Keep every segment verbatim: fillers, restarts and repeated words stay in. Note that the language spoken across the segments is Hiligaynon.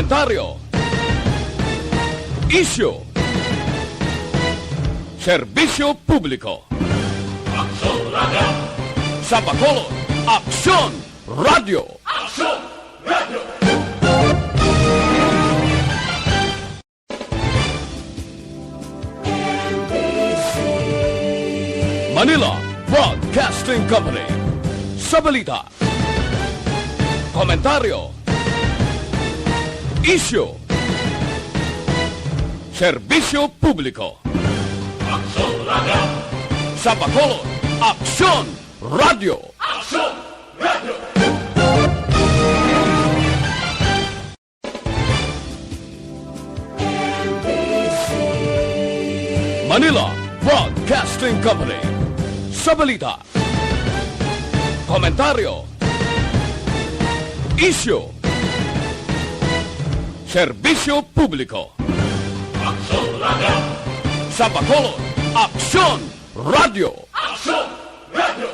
Komentaryo. Isyu. Serbisyo publiko. Aksyon Radio. Sa Bacolod, Aksyon Radio. Aksyon Radio. Manila Broadcasting Company. Sa balita, komentaryo, isyu, serbisyo publiko. Aksyon Radio. Sa Bacolod, Aksyon Radio. Aksyon Radio. Manila Broadcasting Company. Sa balita, komentaryo, isyu, serbisyo publiko. Aksyon Radio. Sa Bacolod, Aksyon Radio. Aksyon Radio.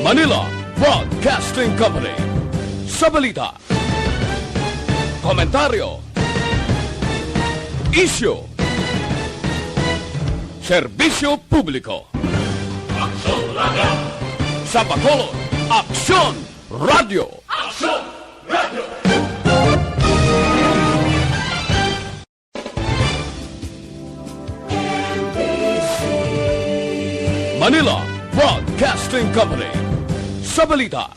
Manila Broadcasting Company. Sa balita, komentaryo, isyu, serbisyo publiko. Aksyon Radio. Sa Bacolod, Aksyon Radio. Aksyon Radio. Manila Broadcasting Company. Sa balita,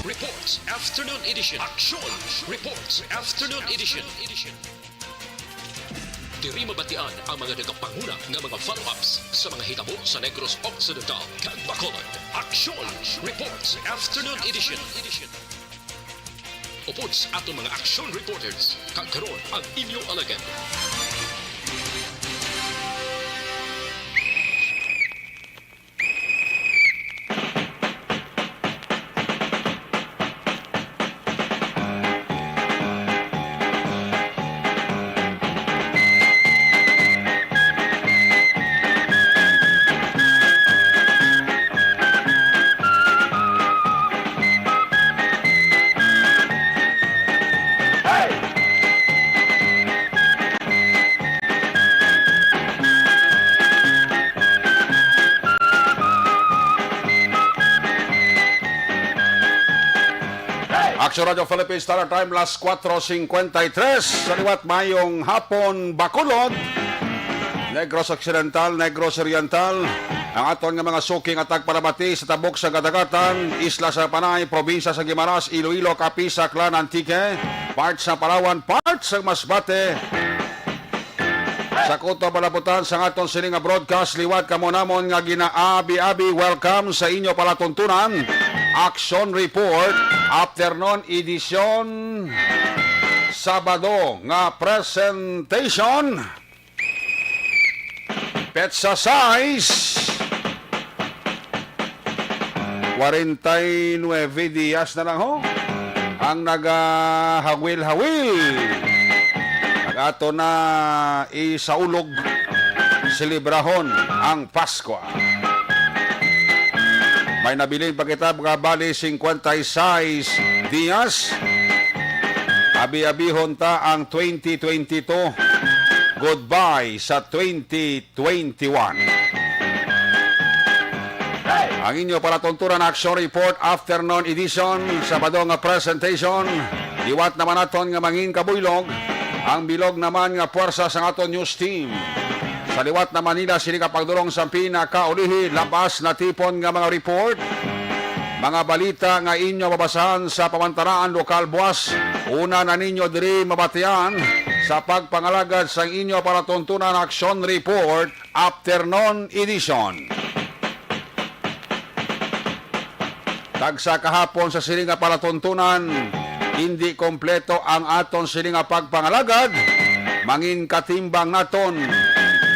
Reports Afternoon Edition. Aksyon Reports Afternoon Edition. Diri mabatian ang mga nagapanguna nga mga follow-ups sa mga hitabo sa Negros Occidental kag Bacolod. Aksyon Reports Afternoon Edition. Upod sa aton mga action reporters, kag karon ang inyo alagad. Action Radio Philippines, Standard Time, las kuwatro singkwenta y tres. Sa liwat, mayong hapon, Bacolod, Negros Occidental, Negros Oriental, ang aton nga mga suki nga tagpalabati sa tabok sa kadagatan, isla sa Panay, probinsya sa Guimaras, Iloilo, Capiz, Aklan, Antique, part sa Palawan, part sa Masbate. Sa kutob palabutan sa aton sini nga broadcast, liwat kamo namon nga ginaabi-abi, welcome sa inyo palatuntunan, Action Report, Afternoon Edition, Sabado nga presentation. Petsa sais, kwarenta y nuebe dias na lang, ho, ang nagahawil-hawil. Nag-ato na isaulog, selebrahon ang Pasko. May nabilin pa kita, mga bali, singkwenta y seis dias. Abi-abihon ta ang twenty twenty-two. Goodbye sa twenty twenty-one. Ang inyo palatuntunan Action Report Afternoon Edition, Sabado nga presentation. Liwat naman naton nga mangin kabuylog ang bilog naman nga puwersa sang aton news team. Sa liwat na Manila, sini ka pagdulong sa pinakaulihi, labas natipon nga mga report, mga balita nga inyo mabasahan sa pamantaraan lokal buas. Una na ninyo diri mabatian sa pagpangalagad sang inyo palatuntunan Action Report Afternoon Edition. Tagsa kahapon sa sini nga palatuntunan, indi kompleto ang aton sini nga pagpangalagad. Mangin katimbang naton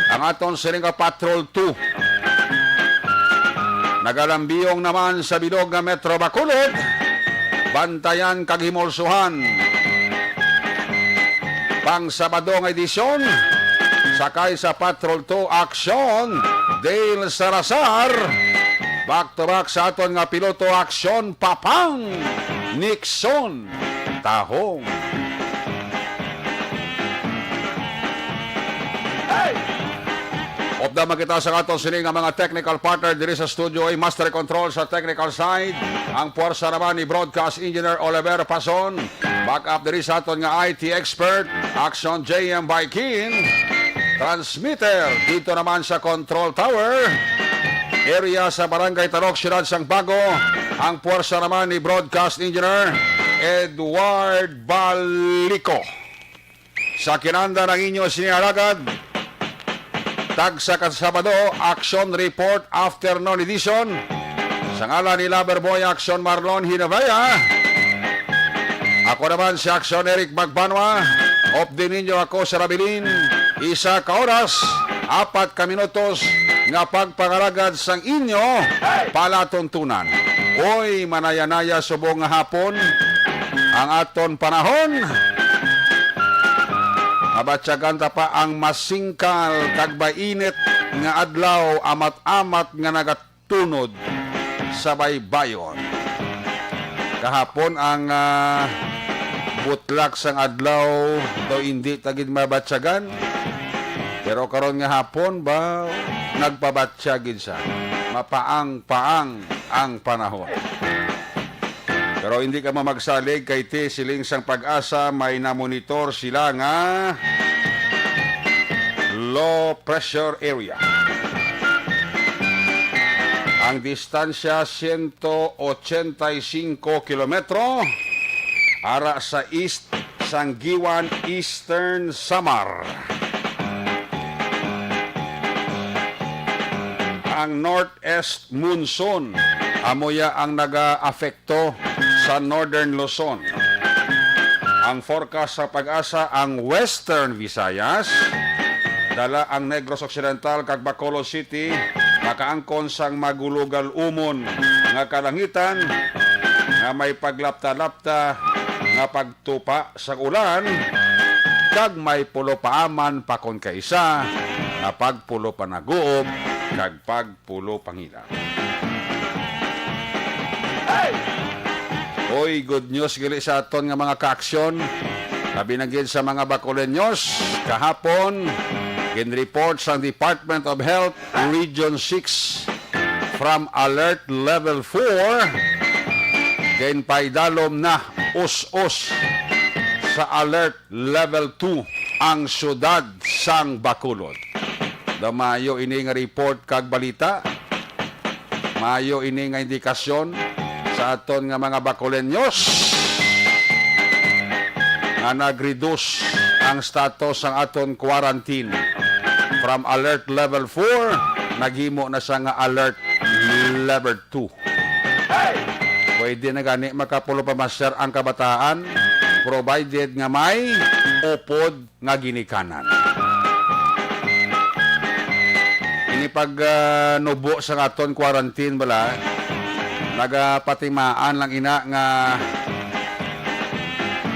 ang aton sini nga Patrol two. Nagalambiyong naman sa bilog nga Metro Bacolod, Bantayan kag Himulsohan. Pang Sabado nga edisyon, Sakay sa Patrol two, aksyon, Dale Salazar. Back to back sa aton nga piloto, aksyon, Papang Nixon Tahong. Upda man kita sa aton sini nga mga technical partner diri sa studio, ay master control sa technical side, ang puwersa naman ni Broadcast Engineer Oliver Pason. Back up diri sa aton nga I T expert, Action J M Baikin. Transmitter dito naman sa Control Tower. Area sa Barangay Tarok, Siyudad sang Bago. Ang puwersa naman ni Broadcast Engineer Edward Balico. Sa kinanda ng inyo siniharagad, tagsa ka Sabado, Action Report Afternoon Edition. Sa ngalan ni Loverboy Action Marlon Hinovea, ako naman si Action Eric Magbanwa. Updi ninyo ako sa Rabilin, isa ka oras, apat ka minutos nga pagpangalagad sang inyo palatuntunan. Oy, manayanaya subong nga hapon ang aton panahon. Mabatyagan ta pa ang masingkal kag mainit nga adlaw, amat-amat nga nagatunod sa baybayon. Kahapon ang, ah, butlak sang adlaw daw hindi ta gid mabatyagan. Pero karon nga hapon ba, nagpabatyag gid siya. Mapaang-paang ang panahon. Pero hindi ka mamagsalig kay ti siling sang Pag-asa, may namonitor sila nga low pressure area. Ang distansya, siyento ochenta y cinco kilometro, ara sa east sang Guiuan, Eastern Samar. Ang northeast monsoon, amo ya ang nagaapekto sa Northern Luzon. Ang forecast sa Pag-asa, ang Western Visayas, dala ang Negros Occidental kag Bacolod City, makaangkon sang magulugal-umon nga kalangitan nga may paglapta-lapta nga pagtupa sang ulan, kag may pulopaaman pa kon kaisa nga pagpulo panaguob kag pagpulo pangila. Oy, good news gali sa aton nga mga kaaksyon. Labi na gid sa mga Bacoleños, kahapon, gin-report sang Department of Health, Region six, from Alert Level four, ginpaidalom na us-os sa Alert Level two ang siyudad sang Bacolod. Daw maayo ini nga report kag balita. Maayo ini nga indikasyon sa aton nga mga Bacoleños nga nag-reduce ang status sang aton quarantine. From Alert Level four, naghimo na siya nga Alert Level two. Pwede na gani makapulopamasyar ang kabataan, provided nga may upod nga ginikanan. Ini pag, ah, nubo sa aton quarantine bala, nagapatimaan lang ina nga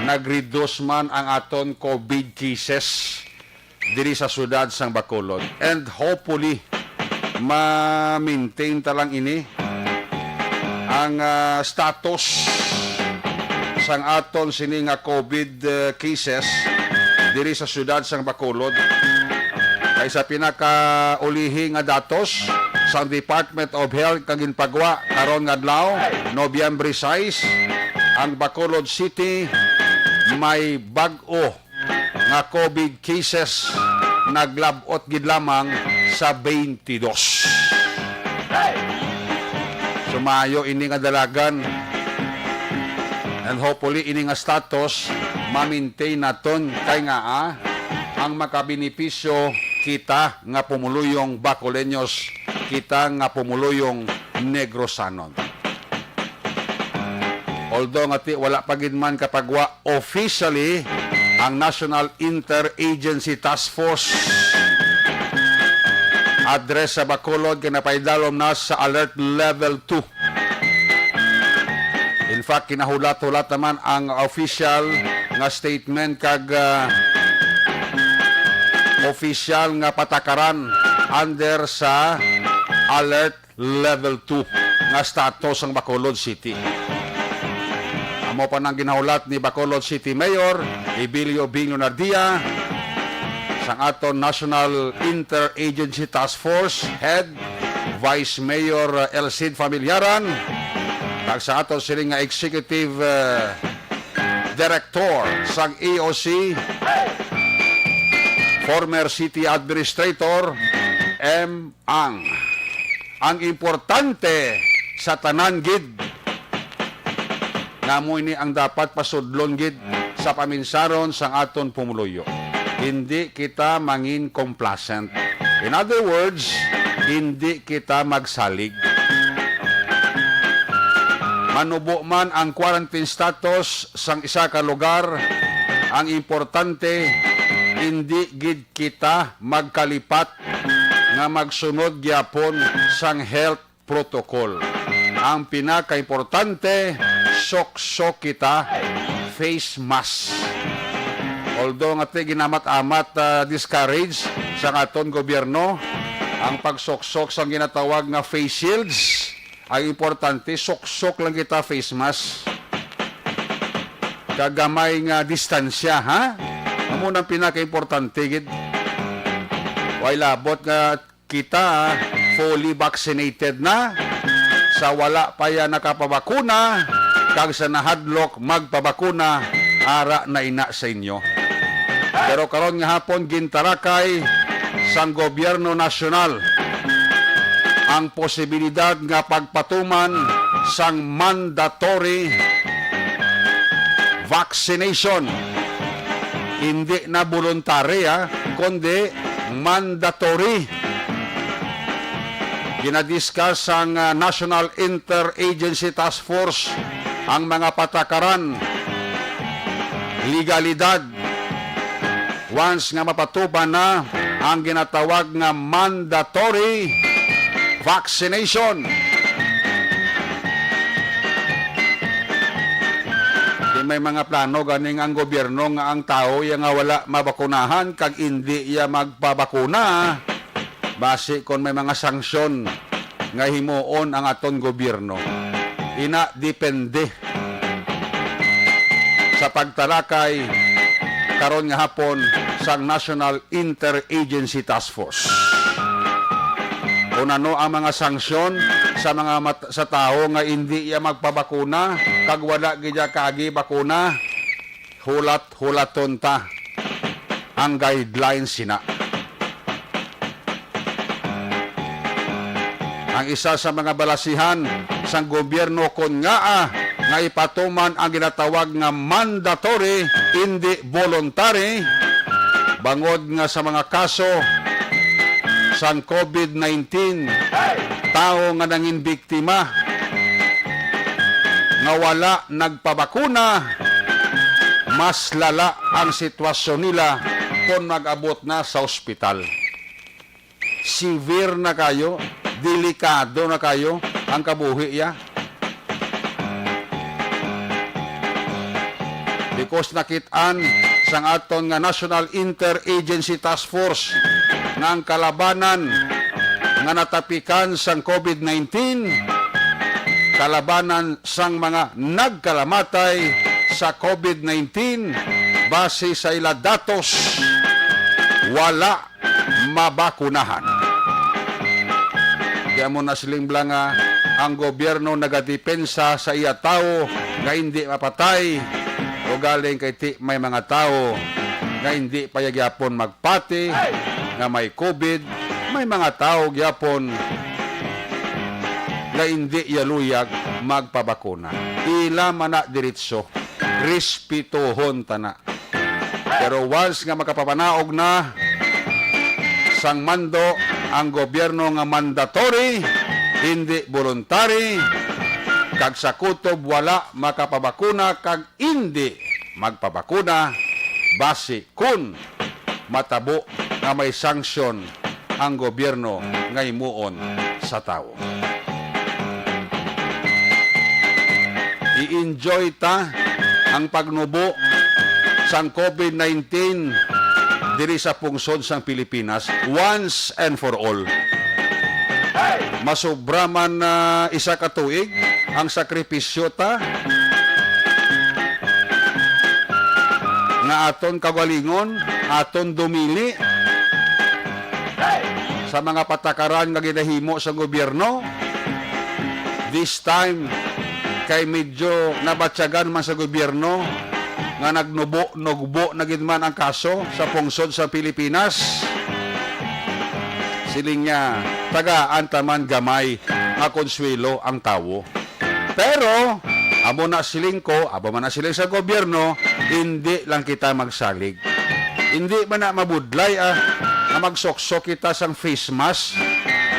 nag-reduce man ang aton COVID cases diri sa siyudad sang Bacolod. And hopefully, ma-maintain ta lang ini ang, ah, status sang aton sini nga COVID, eh, cases diri sa siyudad sang Bacolod. Kay sa pinakaulihi nga datos sang Department of Health nga ginpagwa karon nga adlaw, Nobyembre sais, ang Bacolod City may bag-o nga COVID cases naglab-ot gid lamang sa twenty-dos. So, maayo ini nga dalagan. And hopefully, ini nga status, ma-maintain naton kay nga, ah, ang makabenepisyo kita nga pumuluyong Bacoleños, kita nga pumuluyong Negrosanon. Although nga ti, wala pa gid man kapagwa officially ang National Interagency Task Force address sa Bacolod, kay napaidalom na sa Alert Level two. In fact, kinahulat-hulat naman ang official nga statement kag, ah, opisyal nga patakaran under sa Alert Level two nga status ang Bacolod City. Amo pa nang ginhulat ni Bacolod City Mayor Ebilio Bing Lunardia, sang aton National Interagency Task Force Head, Vice Mayor, uh, Elcid Familiaran, kag sa aton sini nga Executive, uh, Director sang E O C, former City Administrator M. Ang, ang importante sa tanan gid, nga amo ini ang dapat pasudlon gid sa paminsaron sang aton pumuluyo. Hindi kita mangin complacent. In other words, hindi kita magsalig. Manubo man ang quarantine status sang isa ka lugar, ang importante, hindi gid kita magkalipat nga magsunod gyapon sang health protocol. Ang pinakaimportante, soksok kita, face mask. Although nga ti ginamat-amat, ah, discourage sa aton gobyerno ang pagsoksok sang ginatawag nga face shields, ang importante, soksok lang kita face mask. Kagamay nga distansya, ha? Amo nang pinakaimportante gid. Way labot nga kita fully vaccinated na, sa wala pa ya nakapabakuna, kag sa nahadlok magpabakuna, ara na ina sa inyo. Pero karon nga hapon, gintarakay sang gobyerno nasyonal ang posibilidad nga pagpatuman sang mandatory vaccination. Hindi na voluntary, ah, kundi mandatory. Ginadiscuss sang, ah, National Interagency Task Force ang mga patakaran, legalidad, once nga mapatuman na ang ginatawag nga mandatory vaccination. Di may mga plano ganing ang gobyerno nga ang tawo iya nga wala mabakunahan kag indi iya magpabakuna, basi kon may mga sanksyon nga himuon ang aton gobyerno. Ina, depende sa pagtalakay karon nga hapon sang National Interagency Task Force. Kung ano ang mga sanksyon sa mga mat-, sa tawo nga indi iya magpabakuna kag wala gid iya kaagi bakuna, hulat-hulaton ta ang guidelines sina. Ang isa sa mga balasihan sang gobyerno kon ngaa nga ipatuman ang ginatawag nga mandatory, indi voluntary, bangod nga sa mga kaso sang COVID nineteen, tawo nga nangin biktima nga wala nagpabakuna, mas lala ang sitwasyon nila kon mag-abot na sa ospital. Severe na kayo, delikado na kayo ang kabuhi iya. Because nakit-an sang aton nga National Interagency Task Force nga ang kalabanan nga natapikan sang COVID nineteen, kalabanan sang mga nagkalamatay sa COVID nineteen, base sa ila datos, wala mabakunahan. Di amo na siling bala nga ang gobyerno nagadepensa sa iya tawo nga indi mapatay, ugaling kay ti may mga tawo nga indi pa ya gyapon magpati nga may COVID, may mga tawo gyapon nga indi ya luyag magpabakuna. Ila man na diretso, respetuhon ta na. Pero once nga makapapanaog na sang mando ang gobyerno nga mandatory, hindi voluntary, kag sa kutob wala makapabakuna kag hindi magpabakuna, basi kun matabo nga may sanksyon ang gobyerno nga himuon sa tawo. I-enjoy ta ang pagnubo sang COVID nineteen diri sa pungsod sang Pilipinas once and for all. Masobra man, ah, isa ka tuig ang sakripisyo ta nga aton kaugalingon, aton dumili sa mga patakaran nga ginahimo sa gobyerno. This time, kay medyo nabatyagan man sa gobyerno nga nagnubo-nugbo na gid man ang kaso sa pungsod sa Pilipinas. Siling niya, tagaan ta man gamay nga konsuwelo ang tawo. Pero, amo na siling ko, amo man na siling sa gobyerno, hindi lang kita magsalig. Hindi man na mabudlay, ah, nga magsuksok kita sang face mask.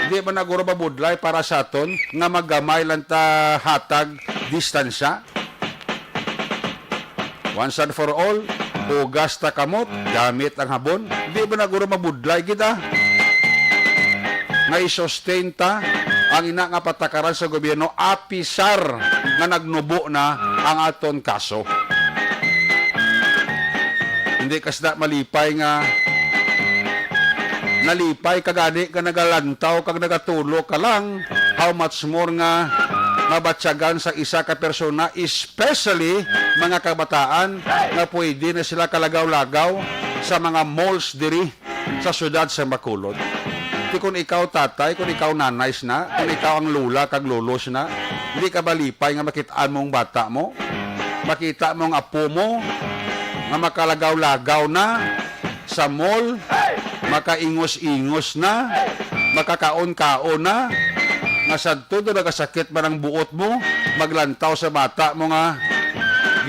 Hindi man na guro mabudlay para sa aton nga magamay lang ta hatag distansya. Once and for all, hugas ta kamot gamit ang habon. Di ba na guro mabudlay kita nga i-sustain ta ang ina nga patakaran sa gobyerno, apisar nga nagnubo na ang aton kaso? Hindi ka sina malipay nga nalipay ka gani nga nagalantaw kag nagatulo ka lang. How much more nga mabatyagan sa isa ka persona, especially mga kabataan nga pwede na sila kalagaw-lagaw sa mga malls diri sa siyudad sa Bacolod. Di, kung ikaw tatay, kung ikaw nanay sina, kung ikaw ang lola kag lolo sina, hindi ka ba lipay nga makit-an mo ang bata mo? Makita mo ang apo mo nga makalagaw-lagaw na sa mall, makaingos-ingos na, makakaon-kaon na, nga sadto do nagasakit man ang buot mo, maglantaw sa bata mo nga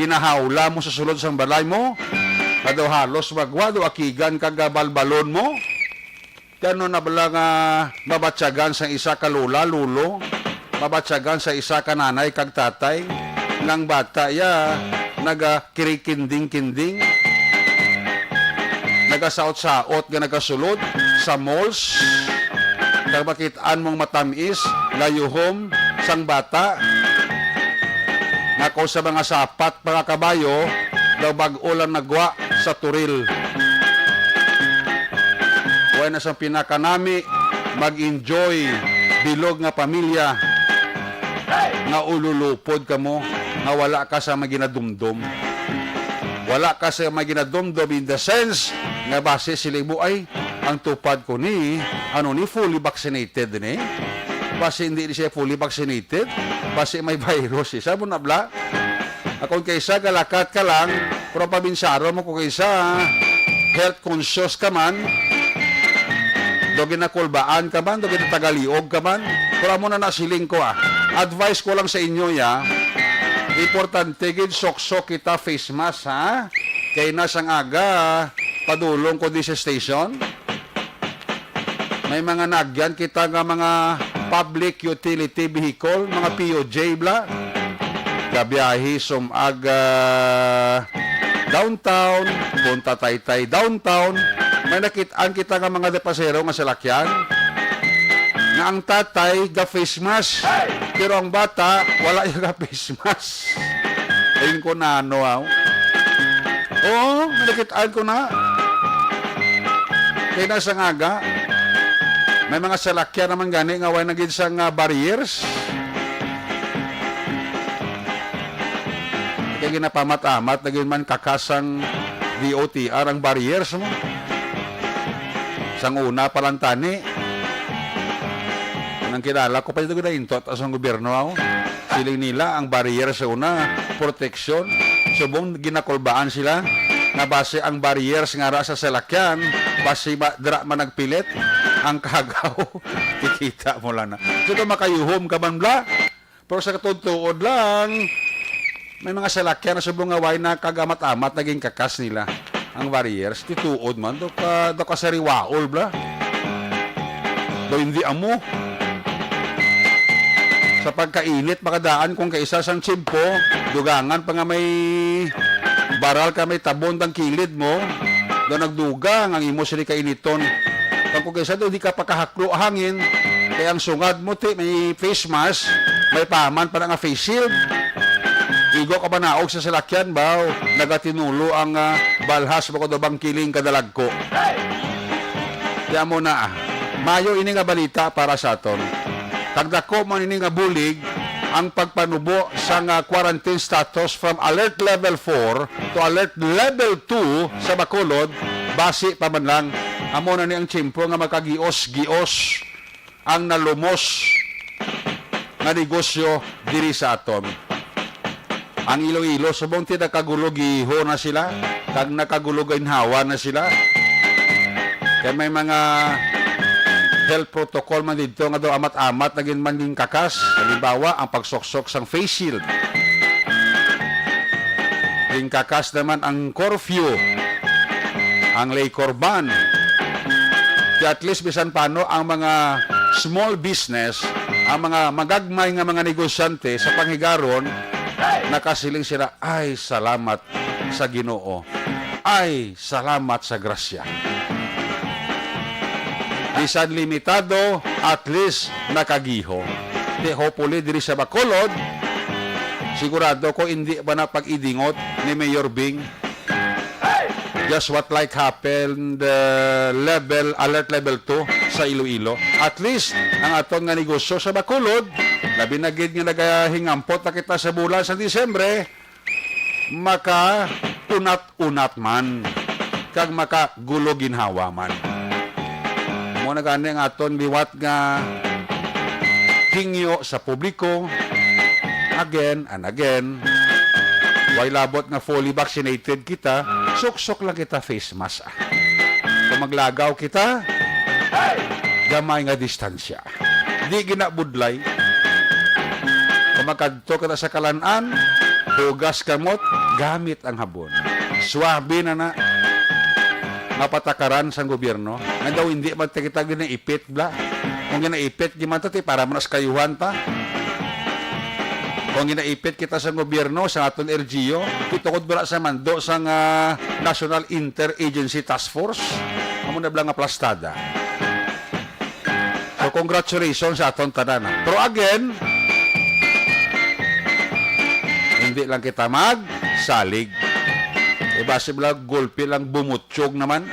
ginahawla mo sa sulod sang balay mo, nga daw halos magwa, daw akigan kag balbalon mo. Kay ano na bala nga mabatyagan sang isa ka lola, lolo, mabatyagan sa isa ka nanay kag tatay, nga ang bata ya naga kirikinding-kinding, nagasaot-saot nga nagasulod sa malls, kag makit-an mong matamis, layuhom sang bata, nga kon sa mga sapat, mga kabayo, daw bag-o lang nagwa sa turil. Way na sang pinakanami, mag-enjoy, bilog nga pamilya, nga ululupod kamo, nga wala ka sa may ginadumdom. Wala ka sa may ginadumdom in the sense nga basi sila mo, "Ay, ang tupad ko ni, ano ni, fully vaccinated ni. Basi hindi ni siya fully vaccinated. Basi may virus siya." Sa mo na bla? Akon kaysa galakat ka lang, pero pabinsaron mo ko kaysa health conscious ka man, do ginakulbaan ka man, do ginatagaliog ka man. Pero amo na nasiling ko, ah. Advice ko lang sa inyo, ya. Importante gid, soksok kita face mask, ha? Kay na sang aga, padulong ko di sa station. May mga naagyan kita nga mga public utility vehicle, mga P U J bla. Gabiyahe sum-ag, ah, downtown, Punta Taytay downtown. May nakit-an kita nga mga depasero nga salakyan nga ang tatay ga face mask, pero ang bata wala yung ga face mask. Ayun ko na ano, aw. Oo, nakit-an ko na. Kay na sang aga, may mga salakyan naman gani nga way na gid sang, ah, barriers. Kay ginapamat-amat na gid man kakasang D O T R ang barriers mo. Sang una pa lang tani. Nang kilala ko pa dito ginaintot sa gobyerno, aw. Siling nila ang barrier sa una, proteksyon. Subong ginakulbaan sila nga basi ang barriers nga ra sa salakyan, basi ma-, dira man nagpilit ang kagaw. Kikita mo lang na. So, kung makayuhom ka man, bla, pero sa katuod-tuod lang, may mga salakyan na subong nga way na kagamat-amat naging kakas nila ang barriers. Tituod man, do ka, do ka sa riwaol, bla. Do hindi amo. Sa pagkainit, makadaan kung kaisa sang tsimpo, dugangan pa nga may baral ka, may tabon dang kilid mo, do nagdugang ang imo sini kainiton. Kag kung kaisa do, di ka pakahaklo hangin, kay ang sungad mo, ti, may face mask, may paman pa na nga face shield. Igo ka ba naog sa salakyan ba? Nagatinulo ang, ah, balhas bukod ubang kiling kadalagko. Kaya mo na, mayo ini nga balita para sa aton. Kag dako man ini nga bulig ang pagpanubo sang, ah, quarantine status from alert level four to alert level two sa Bacolod, basi pa man lang amo na ni ang tiyempo nga makagios-gios ang nalumos nga negosyo diri sa aton. Ang Iloilo, subong ti nakagulo-giho na sila, kag nakagulo-ginhawa na sila. Kay may mga health protocol man didto nga daw amat-amat na gid man ginkakas. Halimbawa, ang pagsuksok sang face shield. Ginkakas naman ang curfew, ang liquor ban. Kaya at least bisan paano ang mga small business, ang mga magagmay nga mga negosyante sa panghigaron, nakasiling sila, "Ay, salamat sa Ginoo. Ay, salamat sa grasya." Bisan limitado, at least nakagiho. Di hopefully diri sa Bacolod, sigurado ko hindi ba na pag-idingot ni Mayor Bing, just what like happened, uh, level, alert level two sa Iloilo. At least, ang aton nga negosyo sa Bacolod, labi na gid nga nagahingampot na kita sa bulan sa Disyembre, makaunat-unat man, kag makagulo-ginhawa man. Mo na gani ang aton liwat nga hingyo sa publiko, again and again. Way labot nga fully vaccinated kita, suksok lang kita face mask, ah. Kung maglagaw kita, gamay nga distansya. Di ginabudlay. Kung makadto ka na sa kalan-an, hugas kamot, gamit ang habon. Swabe na na nga patakaran sang gobyerno. Nga daw hindi man ta kita ginaipit, bla. Kung ginaipit, di man ta, ti, para man sa kayuhan ta. Kung ginaipit kita sa gobyerno, sa aton L G U, ti, tungod wala sa mando sang, ah, National Interagency Task Force, amo na bla nga plastada. So, congratulations sa aton tanan, ah. Pero again, hindi lang kita magsalig. Iba sila gulpi lang bumutyog naman.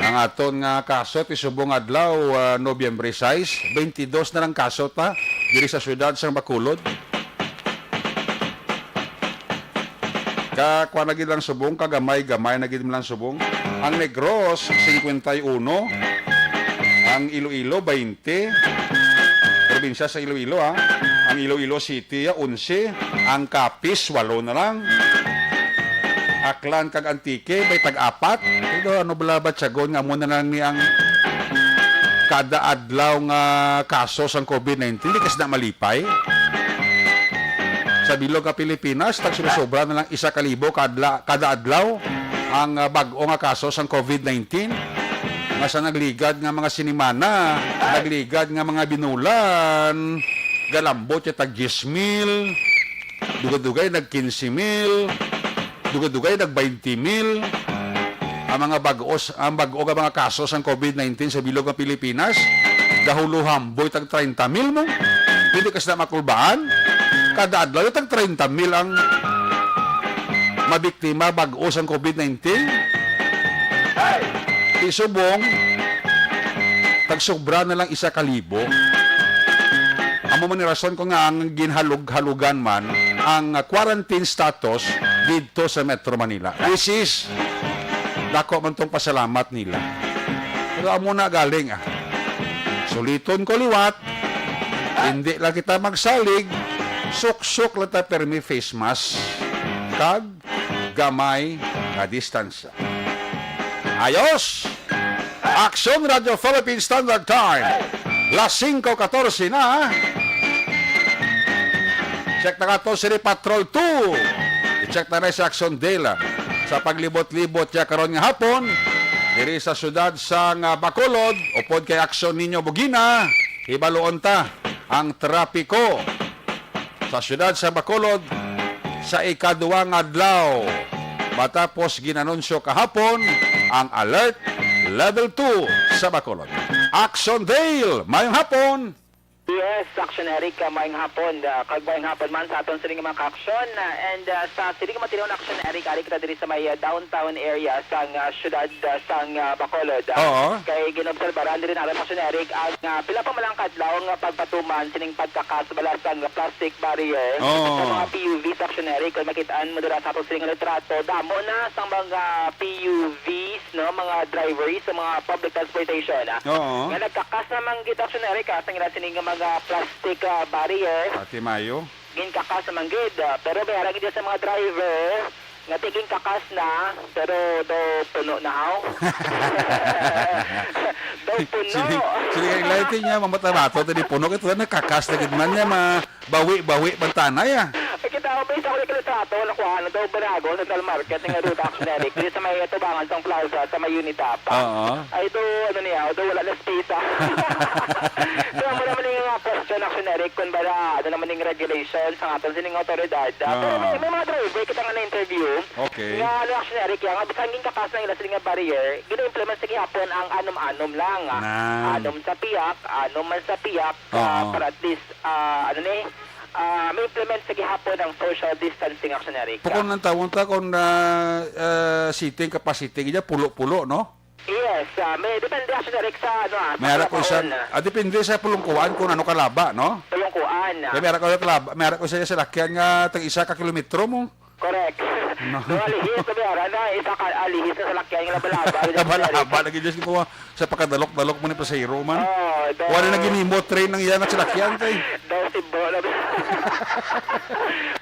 Ang aton nga kaso ti subong adlaw, ah, Nobyembre sais, twenty-dos na lang kaso ta diri sa siyudad sang Bacolod. Ka, kuwan na gid lang subong, kagamay-gamay na gid man lang subong. Ang Negros, cincuenta y uno. Ang Iloilo, baynte. Probinsya sa Iloilo, ha. Ang Iloilo City, ah, onse. Ang Capiz, walo na lang. Aklan kag Antique, may tag-apat. Pero ano bala ba, tiyagon nga amo na lang ni ang kada adlaw nga kaso sang covid nineteen, di kasi na malipay. Sa bilog nga Pilipinas, tagsusobra na lang isa ka libo kadla-, kada adlaw ang, ah, bag-o nga kaso sang covid nineteen. Nga sa nagligad nga mga sinimana, nagligad nga mga binulan, galambot ya tag diyes mil, dugay-dugay nag quince mil, dugay-dugay nag baynte mil. Ang mga bag-os, ang bag-o nga mga kaso sang covid nineteen sa bilog nga Pilipinas, gahuluhamboy tag treinta mil mo. Hindi ka sila makulbaan. Kada adlaw, tag treinta mil ang mabiktima bag-o sang covid nineteen. Ti subong, tagsobra na lang isa ka libo. Amo man ni rason ko nga ang ginhalug-halugan man ang quarantine status didto sa Metro Manila. Which is, dako man tong pasalamat nila. Pero amo na galing, ah. Suliton ko liwat, hindi lang kita magsalig, suksok lang ta permi face mask, kag gamay nga distansya. Ayos! Aksyon Radio Philippine Standard Time. Las singko katorse na. Check na nga to si Patrol two. I-check na rin si Aksyon Dela sa paglibot-libot niya karon nga hapon diri sa siyudad sang, ah, Bacolod, upod kay Aksyon Ninyo Bugina. Hibaluon ta ang trapiko sa siyudad sa Bacolod sa ikaduwa nga adlaw matapos ginanunsyo kahapon ang Alert Level two sa Bacolod. Aksyon Dale, mayong hapon! Yes, Action Eric, uh, maayong hapon. Uh, kag maayong hapon man sa aton sining mga ka-aksyon. Uh, and uh, sa sining matinuon Action Eric, ari kita diri sa may uh, downtown area sang uh, syudad uh, sang uh, Bacolod. Uh, Oo. Kay ginobserbaran diri naton Action Eric ang uh, pila pa man lang kadlaw nga pagpatuman sining pagkakas bala sang plastic barrier Oo. sa mga P U V sa Action Eric. Kung makitaan mo dira sa aton sining litrato, damo na sang mga P U Vs, no, mga drivers sa mga public transportation. Ah. Oo. Nga nagkakas naman gid Action Eric, ah, sa ila sining mga plastic, ah, barrier. Ate Mayo. Ginkakas naman gid, ah, pero may ara gid sa mga driver nga ti ginkakas na, pero do puno na haw. Do puno. Sini, sini kay lighting niya, mamatabato, tadi puno, kaya nagkakas na gid man niya, ma-, bawi-bawi, bantanay, ah. Ay, kita ko, may isa ko nagkalitrato, nakuha na daw, Banago, Central Market, nga ruta, Action Eric, dito sa may tubangan sang plaza, sa may Unitap. Oo. Ay, do, ano niya, do, wala na space, ah. Kaya mo naman yung mga question, Action Eric, kung bala, ano naman yung regulation sa aton sining autoridad. Ah, pero may, Ah. may mga driver kita nga na-interview. Okay. Nga, ano, Action Eric, nga bisan ginkakas na ila sila nga barrier, gina-implement sa gihapon ang anom-anom lang. Ah. Na. Anom sa piyak, anom man sa piyak, ah, Oo. para at least, ah, ano ni, ah, may implement sa gihapon ang social distancing, Action Eric. Pukon ang tawon ta kung, ah, ah, seating capacity, gid pulo-pulo, no? Yes, ah, may depende, Action Eric, sa, ano, ah, sa May ara ko isa, kalabaon, ah. Ah, depende sa pulungkuan kung ano kalaba, no? Pulungkuan, ah. Kaya may ara ko kalaba, may ara ko isa sa lakyan nga tag isa ka kilometro mo. Correct. No. No, alihis, sabi, ara na, isa ka, alihis na sa lakyan nga labalaba, yun ang Labalaba, Action Eric. Lagi, Diyos ko, sa pakadalok-dalok mo ni pasahero man. Oo, daw Wala na ginimo, train ang iya nga salakyan, kay. Daw Cebu, labi.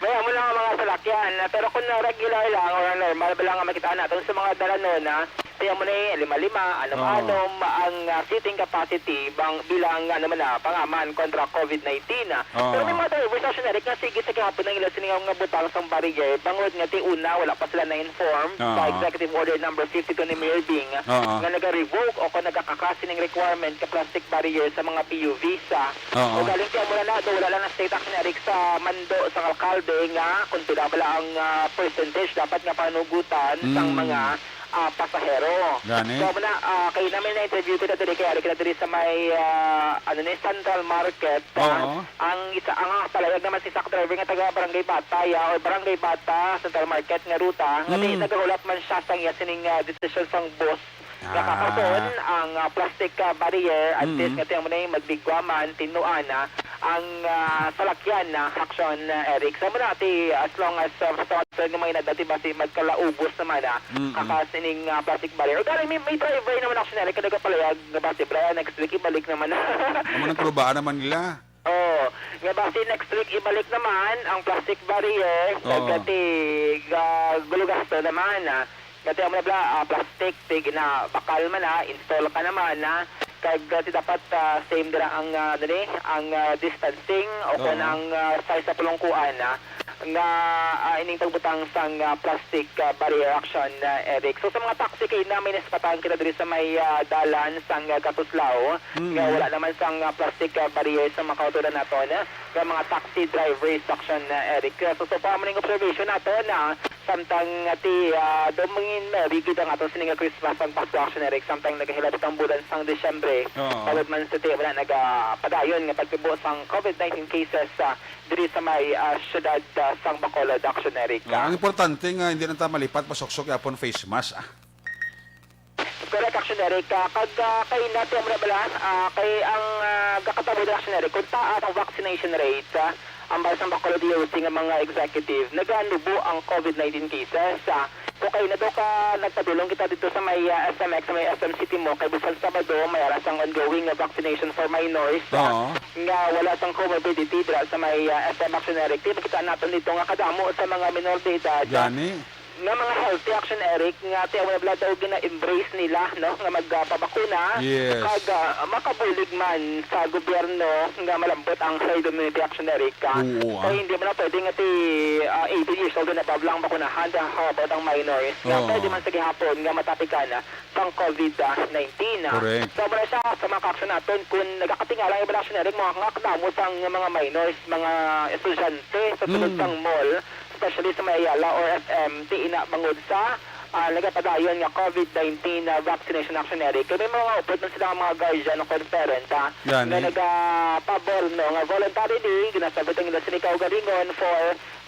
May amo lang ang mga salakyan, ah, pero kung na regular lang or normal ba lang ang makita natin sa mga dalanon, ah, Kaya mo ni lima-lima, anom-anom Oo. ang, ah, seating capacity bang, bilang, ano man na, pangaman kontra covid nineteen, ah. Oo. Pero may mga drivers, Action Eric, nga sige sa gihapon ang ila sini nga butang sang barrier, bangod nga ti una, wala pa sila na-inform sa Oo. Executive Order number fifty-two ni Mayor Bing, Oo. nga naga-revoke o kung nagakakasi ning requirement ka plastic barrier sa mga P U Vs, ah. Oo. O galing kaya mula na, do, wala lang na state, Action Eric, sa mando sang alkalde nga kung pila bala ang, ah, percentage dapat nga panugutan sang Mm. mga ah, pasahero. Gani? So, muna, ah, kay namin na-interview kita diri, kay ari kita diri sa may, ah, ano ni, Central Market, ah, Oo. ang isa, ang palayag naman si truck driver nga taga Barangay Bata, ya, or Barangay Bata, Central Market nga ruta, nga di Mm. nagahulat man siya sang iya sining, ah, desisyon sang boss nga Ah. kakason ang, ah, plastic, ah, barrier, at Mm. least nga tiyan mo na yung magligwa man, tinuan na ang, ah, salakyan na aksyon, ah, Eric. So, muna, ti, as long as, ah, sa nga mga inadati, basi magkalaubos naman, ah, Mm-mm. kaka sining, ah, plastic barrier. O, dali, may, may driver naman, actually, na nagkadagapalayag nga basi, Brian, next week, ibalik naman. Amo nang kalubaan naman nila. Oo. Nga basi, next week, ibalik naman ang plastic barrier. Oo. Kagati, ga-, gulugasto naman, ah. Kagati, amo na bala, ah, plastic, ti ginabakal man, ah, install ka naman, ah. Kag, ah, ti dapat, ah, same dira ang, ah, ano ni, ang, ah, distancing o kung Oo. ang, ah, size sa pulungkuan, ah. nga, ah, ining pagbutang sang, ah, plastic, ah, barrier action, ah, Eric. So, sa mga taxi kay na may naspatan kita diri sa may, ah, dalan sang, ah, Katuslao, Mm. nga wala naman sang, ah, plastic, ah, barrier sa mga kautoran naton, ah, nga mga taxi drivers action, ah, Eric. Ah, so, so far, maning observation nato na samtang, ah, ti, ah, do mangin merry gid ang aton sining nga Christmas ang Pasko action, Eric, samtang nagahilabot ang bulan sang Disyembre. Oo. Bangod man sa ti, wala nagapadayon nga pagtubo sang covid nineteen cases, ah, diri sa may, ah, siyudad, ah, sang Bacolod, Action Eric, Ah, ah. ang importante nga hindi na ta malipat, masuksok yapon face mask, ah. Correct, Action Eric. Ah, kag, ah, kay natin mo na bala, ah, kay ang, ah, gakatabo na Action Eric, kung taas ang vaccination rate, ah, ang bala sang Bacolod D O C nga mga executive, naganubo ang covid nineteen cases, ah. So, kay na daw ka nagpadulong kita dito sa may, ah, S M X, sa may S M City mo, kay bisan Sabado, may ara sang ongoing nga vaccination for minors, ah, Oo. nga wala sang comorbidity dira sa may, ah, S M Action Eric. Di makita naton dito nga kadamo sa mga minor de edad, ah, Gani? nga mga healthy Action Eric, nga ti wala daw gina-embrace nila, no, nga magpabakuna. Yes. Kag, ah, makabulig man sa gobyerno nga malambot ang herd immunity Action Eric, ah. Oo, ah. Kay hindi man na pwede nga ti, ah, eighteen years old and above lang bakunahan, then how about ang minors? Nga Oo. pwede man sa gihapon nga matapikan, ah, sang covid nineteen. Correct. So, muna siya sa mga ka-action naton, kung nagakatingala ang iba na siya, mo nga kadamo sang mga minors, mga estudyante sa sulod Mm. sang mall, especially sa may Ayala or F M, ti ina bangod sa ah, nagapadayon nga COVID nineteen na vaccination, Action Eric. Kay may mga upod man sila nga mga guardian o concerned, ah, Gani. nga nagapabor, no, nga voluntarily, ginasabot ang ila sini kaugalingon for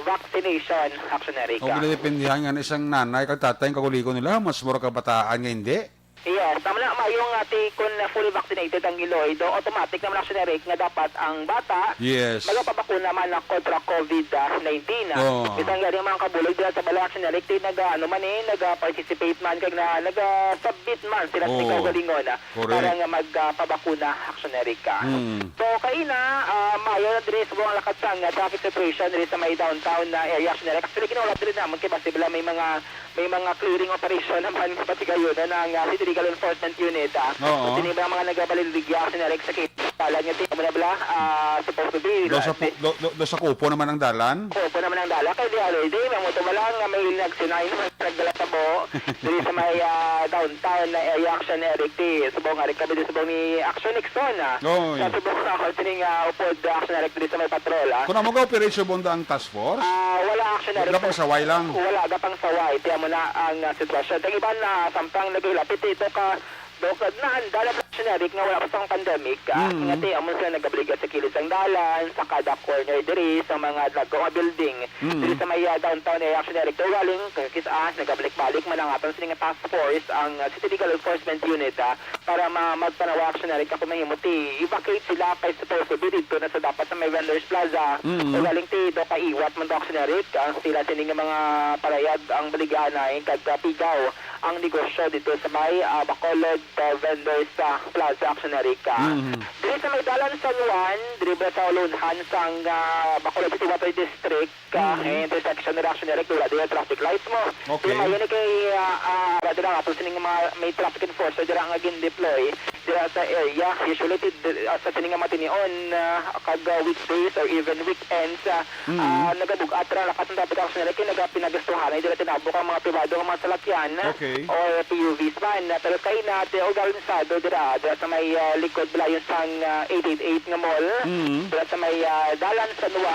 vaccination, Action Eric. O, ginadependihan nga na isang nanay kag tatay ang kakuligon nila, mas mura kabataan nga hindi. Yes, tama na, maayo nga ti kun fully vaccinated ang iloy, do automatic naman, Action Eric, nga dapat ang bata Yes. magapabakuna man na kontra COVID nineteen. Oo. Bisan gani ang mga kabulig diha sa balay, Action Eric, ti naga, ano man eh, naga-participate man kag na, naga-submit man sila sa Oo. kaugalingon, ah, Correct. para nga magpabakuna, Action Eric, ah. Mm. So, kaina, ah, maayo na diri subong ang lakat sang, ah, traffic situation diri sa may downtown na area, Action Eric. Actually, ginaulap diri naman kay basi bala may mga may mga clearing operation naman nga patigayon na ng, ah, City Legal Enforcement Unit, ah. Oo. So, sini ba ang mga nagabaligya, Action Eric, sa kinabalan nga ti-, amo na bala, ah, supposed to be, Do sa ah, pu-, do, do, do sa kupo naman ang dalan? Kupo naman ang dalan. Kay di, ano, di, may moto ba lang nga may nagsinay naman, nagdala sa buho. Diri sa may, ah, downtown na area, Action Eric, ti subong, ari kami di subong ni Action Nixon, ah. Oo, Sa yun. subong, ah, sining, ah, upod, ah, Action Eric, diri sa may patrol, ah. Kung amo ga operation bunda ang task force? Ah, wala, Action Eric. Wala pang saway lang? Wala, ga pang saway. Tiyan mo na ang, ah, sitwasyon. Ang iban na samtang naghilapit ito ka, do, ka, naanda na, Action Eric, nga wala pa sang pandemic, ah, Mm. nga ti, amo sila nagabaligya sa kilid sang dalan, sa kada corner diri, sa mga dagko nga building. Mm. Diri sa may, ah, downtown area, Action Eric, do galing, kis-, ah, nagabalik-balik man ang aton sini nga task force, ang, ah, City Legal Enforcement Unit, ah, para ma-, magpanawa, Action Eric, kung mahimo ti evacuate sila kay supposed to be dito na sa dapat sa may Vendors Plaza. Mm. O galing ti do kaiwat man do, Action Eric, ang sila sini nga mga parayag ang baligyaanay kag, ah, pigaw ang negosyo dito sa may, ah, Bacolod, ah, Vendors, ah, Plaza, Action Eric, ah. Mm. Diri sa may dalan San Juan, diri ba sa ulunhan sang, ah, Bacolod City Water District, ka, Mhm. eh, intersection nila, Action Eric, wala din yung traffic lights mo. Okay. Di ba, yun, eh, kay, ah, ah, ara dira nga, kung sining mga may traffic enforcer dira nga gin-deploy dira sa area, usually, ti-, di-, ah, sa sining nga matinion, ah, kag, ah, weekdays or even weekends, ah, Mhm. ah, nagabug-at ra lakas ang traffic, Action Eric, kay naga-, pinagastuhan ay dira tinabok ang mga pribado nga mga salakyan Okay. or P U Vs man. Ah, pero kay na, ti, organisado dira, dira sa may, ah, likod balayon sang, ah, eight eight eight nga mall, Mhm. dira sa may, ah, dalan sa Nua,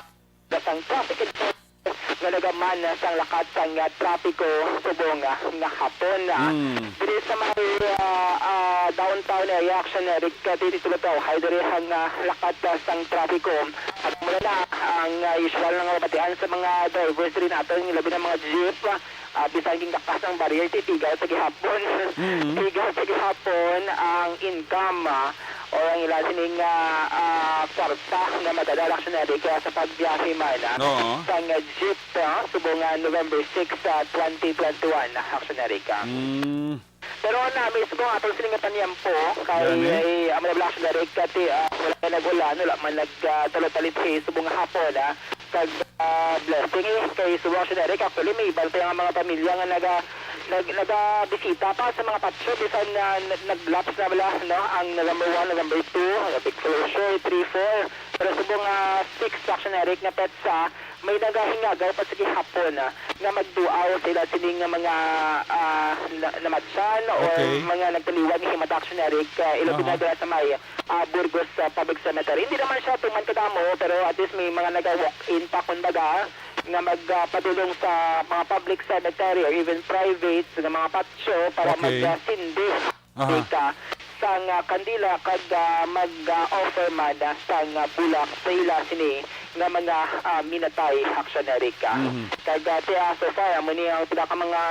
sang traffic enforcer nga nagaman sang lakat sang, ah, trapiko subong, ah, nga hapon, ah. Mm. Diri sa may, ah, ah, downtown area, Action Eric, ah, diri sa Lutawhay, diri ang, ah, lakat, ah, sang trapiko. At mula na ang, ah, usual nga mabatian sa mga drivers diri naton, labi na mga jeep, ah, bisan gindaktas ang barrier, ti pigaw sa gihapon. Mm. Pigaw sa gihapon ang income, ah, or ang ila sining, ah, ah, kwarta nga madala, Action Eric, kaya sa pagbiyahe man, ah, Oo. sang, ah, jeep, ah, subong nga November six, ah, twenty twenty-one, Action Eric, ah. Mm. Pero na mismo aton sining nga panyempo, kay, Gani? eh, amo na bala, Action Eric, kati, ah, wala na nag-ulan, wala man nag, ah, talot-talot, eh, subong nga hapon, ah. Kag, ah, blessing, eh, kay subong, Action Eric, actually, may iban pa nga mga pamilya nga naga-, nag-, nagabisita pa sa mga patio, bisan na nag-, nag-lapse na bala, no, ang November one, November two, big closure, three, four. Pero subong nga six, Action Eric, nga petsa, may nagahingagaw pa sa gihapon, ah, nga magduaw sa ila sining nga mga, ah, na-, namatyan or Okay. mga nagtaliwan ni Himata, Action Eric, ah, ilabi Aha. na dira sa may ah, Burgos, ah, Public Cemetery. Hindi naman siya tuman kadamo, pero at least may mga naga-walk-in pa, kumbaga, nga mag, ah, padulong sa mga public cemetery or even private nga mga patio para Okay. mag, ah, sindi Aha. ka sang, ah, kandila kag, ah, mag, ah, offer man, ah, sang, ah, bulak sa ila sini nga mga, ah, minatay, Action Eric. Mhm. Kag, ah, ti, ah, so far, amo ni ang pila ka mga,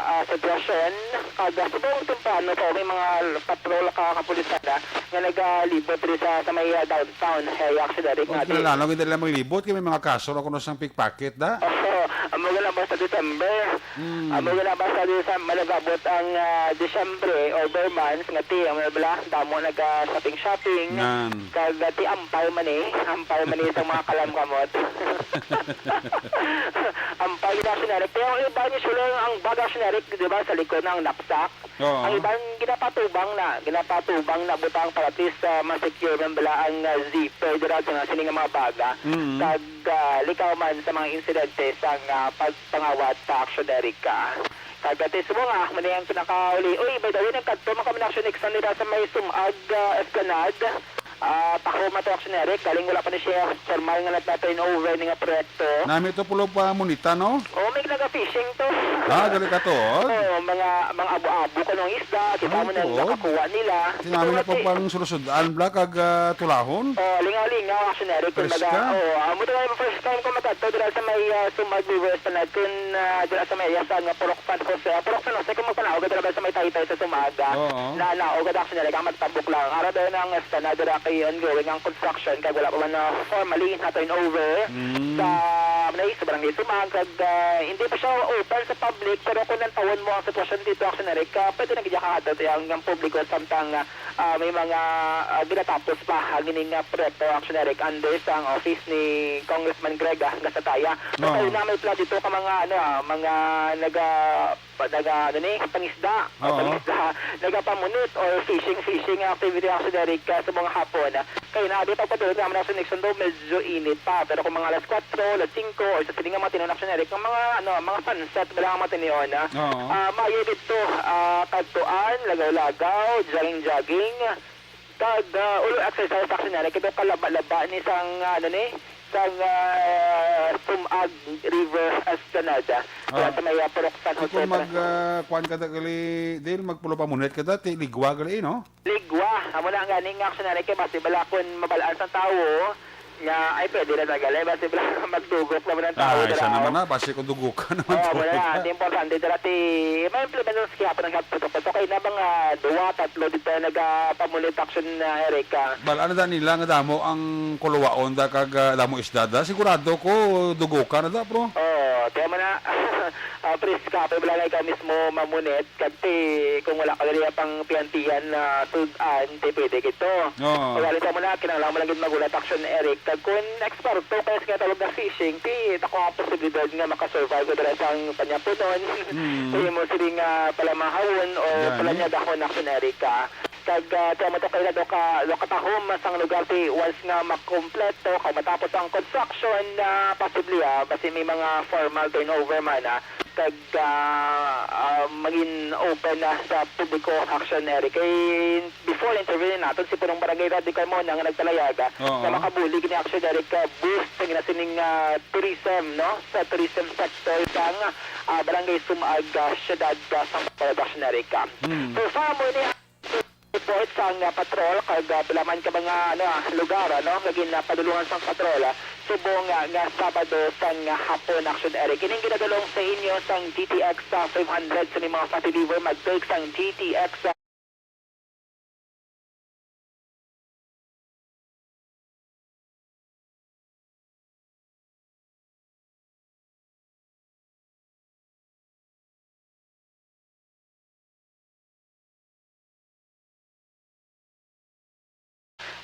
ah, sitwasyon. Kag, ah, subong temprano pa, may mga patrol ka kapulisan, ah, nga nagalibot diri sa, sa may, ah, downtown. Kay, Action Eric, nga ti, kinahanglan gid nila maglibot kay may mga kaso ra kuno sang pickpocket, da? Oo, amo gid na ba sa December? Hmm. Amo gid na ba sa December, nagabot ang, ah, Disyembre, over months, nga ti, ang bala, damo naga-shopping-shopping. Nan. Kag, ah, ti, ampay man eh. Ampay man eh sa mga kalamkamot. Ampay gid, Action Eric. Pero ang iba, usually, ang bag, Action Eric, di ba, sa likod na ang knapsack. Oo. Ang iban ginapatubang na, ginapatubang na butang para at least, ah, ma-secure man bala ang, ah, zipper dira sa mga sining nga mga baga. Mm. Kag, ah, likaw man sa mga insidente sang, ah, pagpangawat sa Action Eric. Kag, ah, ti subong nga, amo ni ang pinakauli. Uy, by the way, nagkadto man kami na Action Eric dira sa may Sumag, ah, Esplanade. Ah, tahom na to, Action Eric. Galing wala pa ni siya formal nga nagpa-turnover ni nga proyekto. Nami to pulo pa munita, no? Oh, may naga-fishing to. Ah, gali ka to, oh. Oh, mga, mga abo-abo ko nung isda. Kita Ay, mo na tuod. Nakakuha nila. Tinami na Ito, pa pang sulusudan, bla, kag, ah, tulahon. Oh, lingaw-lingaw, Action Eric. Kumbaga, Preska. Oh, amo to nga first time ko magkadto dira sa may, ah, Sumag River sa Nagkun, ah, dira sa may area sa nga Purok San Jose. Ah, Purok San Jose, kung magpanaog ka dira sa may Taytay sa Sumag, ah, Oo. Na, na, ugad, Action Eric, ang magtabok lang. Ara daw na ang stand-, dira kay ongoing ang construction, kag wala pa man na formally na turnover Mm. sa, sa barangay Sumag, kag, ah, hindi pa siya open sa public, pero kung nantawon mo ang sitwasyon dito, Action Eric, ah, pwede na gid kahadlok ang, ang publiko samtang, ah, may mga, ah, ginatapos pa ang ining, ah, proyekto, Action Eric, under sa ang office ni Congressman Greg, ah, Gasataya. Oo. Pero na may pla dito ka mga, ano, ah, mga naga-, pa-, naga-, ano ni, pangisda, o Oo. pangisda, nagapamunit or fishing, fishing activity, Action Eric, ah, sa mga hapon. Kay na, di pagpadulot naman, Action Eric, sundo, medyo init pa. Pero kung mga alas kwatro, alas singko, or sa siling nga mga tinuon, Action Eric, ang mga, ano, mga sunset, wala nga mga tinion, ah. Oo. Ah, maayo dito, ah, kadtuan, lagaw-lagaw, jogging-jogging, kag, ah, ulo exercise, Action Eric, kay kalaba-laba ni sang, ano ni, sang, ah, Sumag River Esplanade. Kaya Ah. sa may, ah, Purok San Jose, Kung mag, Purok ah, kuwan ka da gali, Dale, magpulo pa munit ka da, ti ligwa gali, no? Ligwa. Amo na ang ganing, Action Eric, kay basi bala kun mabalaan sang tawo nga, ay, pwede na tagali, basi bala magdugok naman ang tawo Ay, dira, isa naman oh. Na, basi kung dugukan naman Oo, to. Wala na. Di importante dira, ti, may implement sa kihapon ang health protocol. So, kay na mga duwa, tatlo dito nagapamunit, Action, ah, Eric, ah. Bal-an na da nila nga damo ang kuluwaon da kag, ah, damo isda da. Sigurado ko, dugukan na da, bro. Oo, tiyan mo na. Ah, preska, pero wala na ikaw mismo mamunit. Kag ti, kung wala ka diri pang pian-pian na sud-an, ti pwede gid to. Oo. Kung wala mo na, kinahanglan mo lang gid magulat, Action Eric. Kag kung eksperto ka sa ginatawag nga fishing, ti dako ang posibilidad nga makasurvive ka dira sa ang panyapunon. Mm. Sa imo sini nga palamahawon o Yan, eh. Palanyadahon, Action Eric, ah. Kag, ah, tiyan mo to kay do ka, do katahom sang lugar ti once nga makompleto kag matapos ang construction, ah, posible, ah, basi may mga formal turnover man, ah. Kag, ah, ah, maging open na sa publiko, Action Eric. Kay before, interview naton si Punong Barangay Roddy Carmona nga nagpalayag, ah, Oo. Nga makabulig ni, Action Eric, ah, boost sa ginasining, ah, tourism, no? Sa tourism sector sang, ah, Barangay Sumag, ah, Siyudad, ah, sang Bacolod, Action Eric, ah. Mm. So, sa amo ni report sang, ah, patrol kag, ah, pila man ka mga, ano, ah, lugar, ano, nga gin-, ah, padulungan sang patrol, ah, subong, ah, nga Sabado sang, ah, hapon, Action Eric. Ining ginadulong sa inyo sang G T X, ah, five hundred sa mga fatty liver, mag-take sang G T X, ah,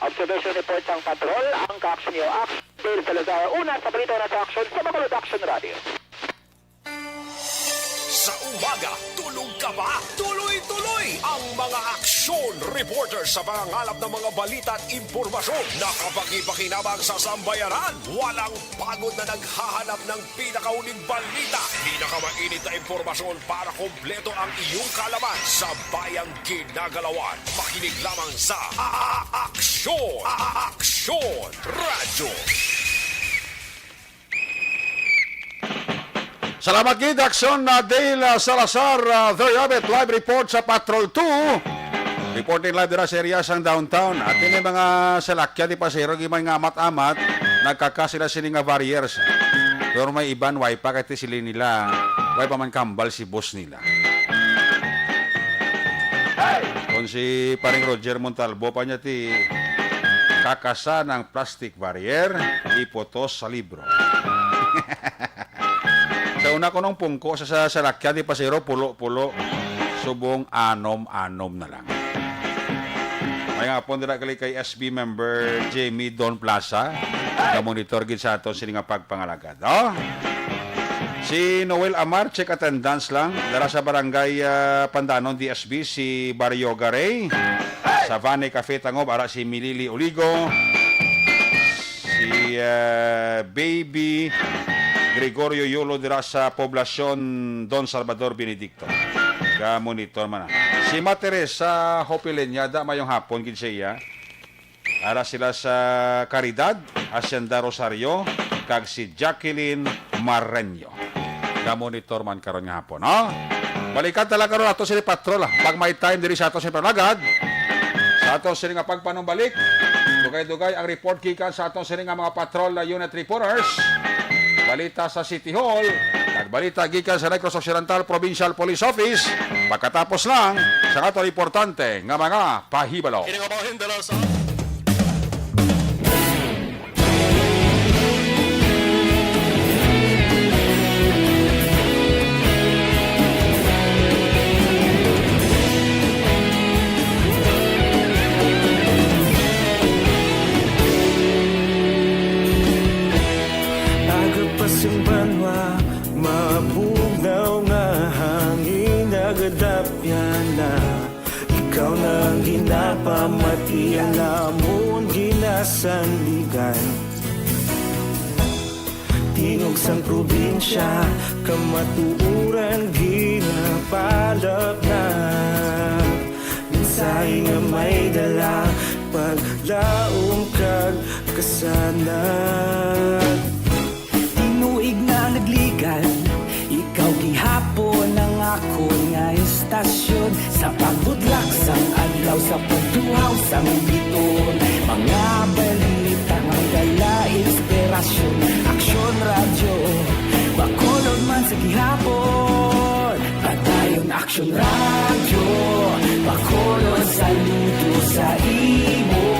Observation report sang patrol, ang ka-action niyo, Action Dale Salazar, una sa balita na sa action sa Bacolod Action Radio. Sa umaga, tulog ka ba? Tuloy-tuloy ang mga aksyon reporter sa pangangalap ng mga balita at impormasyon na kapakipakinabang sa sambayanan. Walang pagod na naghahanap ng pinakauling balita, pinakamainit na impormasyon para kompleto ang iyong kaalaman sa bayang ginagalawan. Makinig lamang sa A-, A-, Aksyon, A-, A-, Aksyon Radyo. Salamat gid, Action, uh, Dale, uh, Salazar, uh, there you have it, live report sa Patrol two. Reporting live dira sa area sang downtown. At ini mga salakyan ni pasahero, gid man nga amat-amat, nagkaka sila sini nga barriers. Pero may iban, way pa, kay ti sili nila, way pa man kambal si boss nila. Kung si Paring Roger Montalbo pa niya ti kakasa ng plastic barrier, iputos sa libro. Sa una ko nung pungko sa, sa salakyan, di pasero, pulo-pulo. Subong anom-anom na lang. May hapon dira gali kay S B member Jamie Don Plaza. Ka-monitor gid sa aton sini nga pagpangalagad. Oh? Si Noel Amar, check attendance lang. Dara sa barangay, ah, Pandanon, D S B, si Barrio Garay. Sa Vane Cafe Tangob, ara si Milili Oligo. Si, ah, Baby Gregorio Yolo dira sa Poblacion Don Salvador Benedicto. Ga-monitor man na. Si Ma Teresa Hopileña, da, mayong hapon gid sa iya. Ara sila sa Caridad, Hacienda Rosario, kag si Jacqueline Mareño. Ga-monitor man karon nga hapon, no? Balikan ta lang karon ato sini patrol, ah. Pag may time diri sa ato sini panagad, sa ato sini nga pagpanumbalik, dugay-dugay ang report gikan sa ato sini nga mga patrol na unit reporters. Balita sa City Hall, kag balita gikan sa Negros Occidental Provincial Police Office. Pagkatapos lang sa ato importante nga mga pahibalo. Kini nga bahin dala sa Aga pa sing banwa, mabugnaw nga hangin, nagadapyan na. Ikaw na ang ginapamati, ang amon ginasandigan. Tingog sang probinsya, kamatuoran ginapalapnap. Mensahe nga may dala, paglaom kag kasanag. Tinuig na nagligan, ikaw gihapon ang akon nga estasyon. Sa pagbutlak sang adlaw, sa pagtuhaw sang bituon, mga balita nga may dala inspirasyon. Aksyon Radyo, Bacolod man sa gihapon. Padayon Aksyon Radyo, Bacolod, saludo sa imo.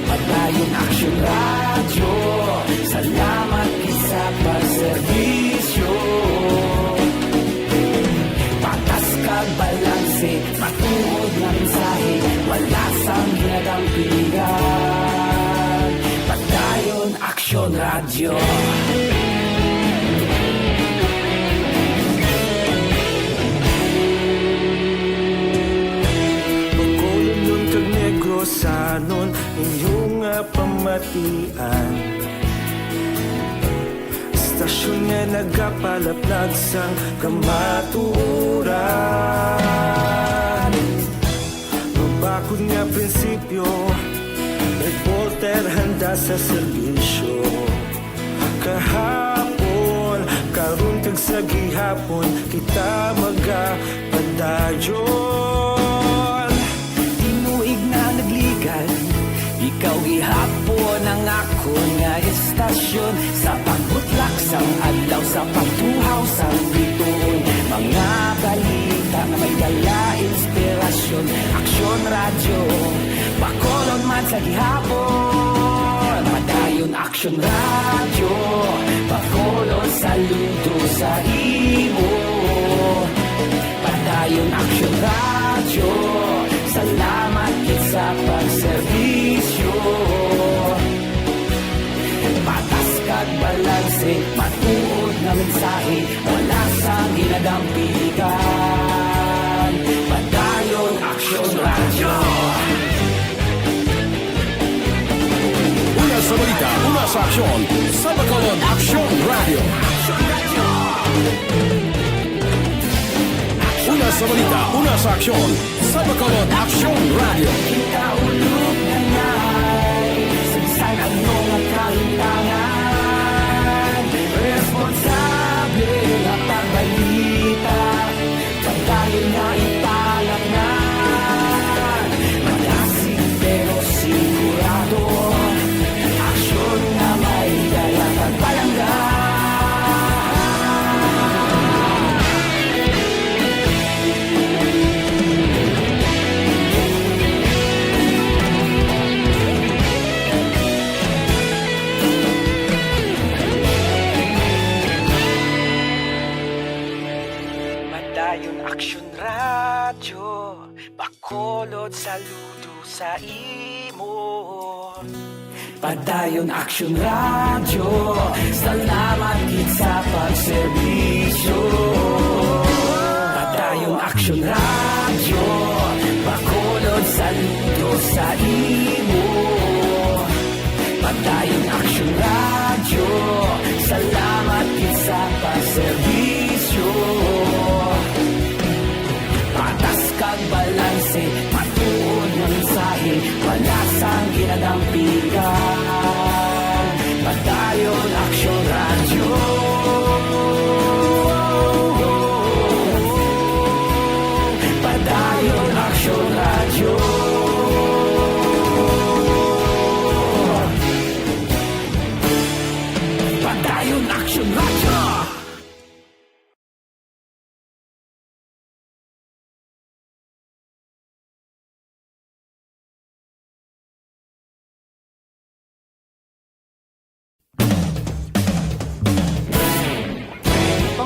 Padayon Aksyon Radyo, salamat gid sa pagserbisyo. Patas kag balanse, matuod nga mensahe, wala sang ginadampigan. Padayon Aksyon Radyo. Bacolodnon kag Negrosanon, inyo nga pamatian. Estasyon nga nagapalapnag sang kamatuoran. Mabakod nga prinsipyo, reporter handa sa serbisyo. Kahapon, karon kag sa gihapon, kita magapadayon. Tinuig na nagligan, ikaw gihapon ang akon nga estasyon. Sa pagbutlak sang adlaw, sa pagtuhaw sang bituon, mga balita nga may dala inspirasyon. Aksyon Radyo, Bacolod man sa gihapon. Padayon Aksyon Radyo, Bacolod, saludo sa imo. Padayon Aksyon Radyo, salamat gid sa pagserbisyo. Patas kag balanse, matuod nga mensahe, wala sang ginadampigan. Padayon Aksyon Radyo. Una sa balita, una sa aksyon, sa Bacolod Aksyon Radyo. Una sa balita, una sa aksyon, sa Bacolod Aksyon Radyo. Kita ulog na ngay, sa bisan ano nga kahintangan, responsable nga pagbalita. Padayon nga ipalapngan, malasig pero sigurado, aksyon nga may dala kag palangga. Padayon Aksyon Radyo, Bacolod, saludo sa imo. Padayon Aksyon Radyo, salamat gid sa pagserbisyo. Padayon Aksyon Radyo, Bacolod, saludo sa imo. Padayon Aksyon Radyo, salamat gid sa pagserbisyo. Patas kag balanse, matuod nga mensahe, wala Padayon Aksyon Radyo. Padayon Aksyon Radyo. Padayon Aksyon Radyo.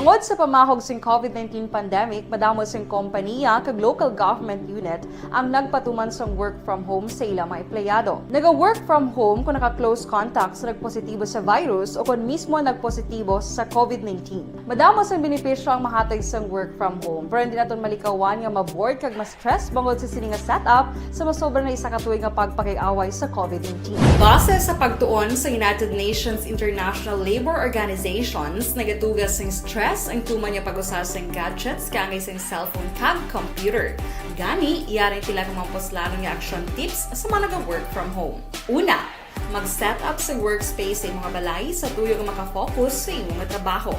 Bangod sa pamahog sing COVID nineteen pandemic, madamo sing kompaniya kag local government unit ang nagpatuman sang work from home sa ila mga empleyado. Naga-work from home kung naka-close contact sa nagpositibo sa virus o kon mismo nagpositibo sa COVID nineteen. Madamo sang benepisyo ang mahatag sang work from home, pero hindi naton malikawan nga ma-bored kag ma-stress bangod sa sini nga setup sa masobra na isa ka tuig nga pagpakig-away sa COVID nineteen. Base sa pagtuon sa United Nations International Labour Organizations, nagatuga sing stress ang tuman nga pag-usa sing gadgets kaangay sing cellphone kag computer. Gani, yari sila nga mga puslanon nga action tips sa mga naga-work from home. Una, mag-set up sa workspace sa imo nga balay sa tuyo nga makafocus sa imo nga trabaho.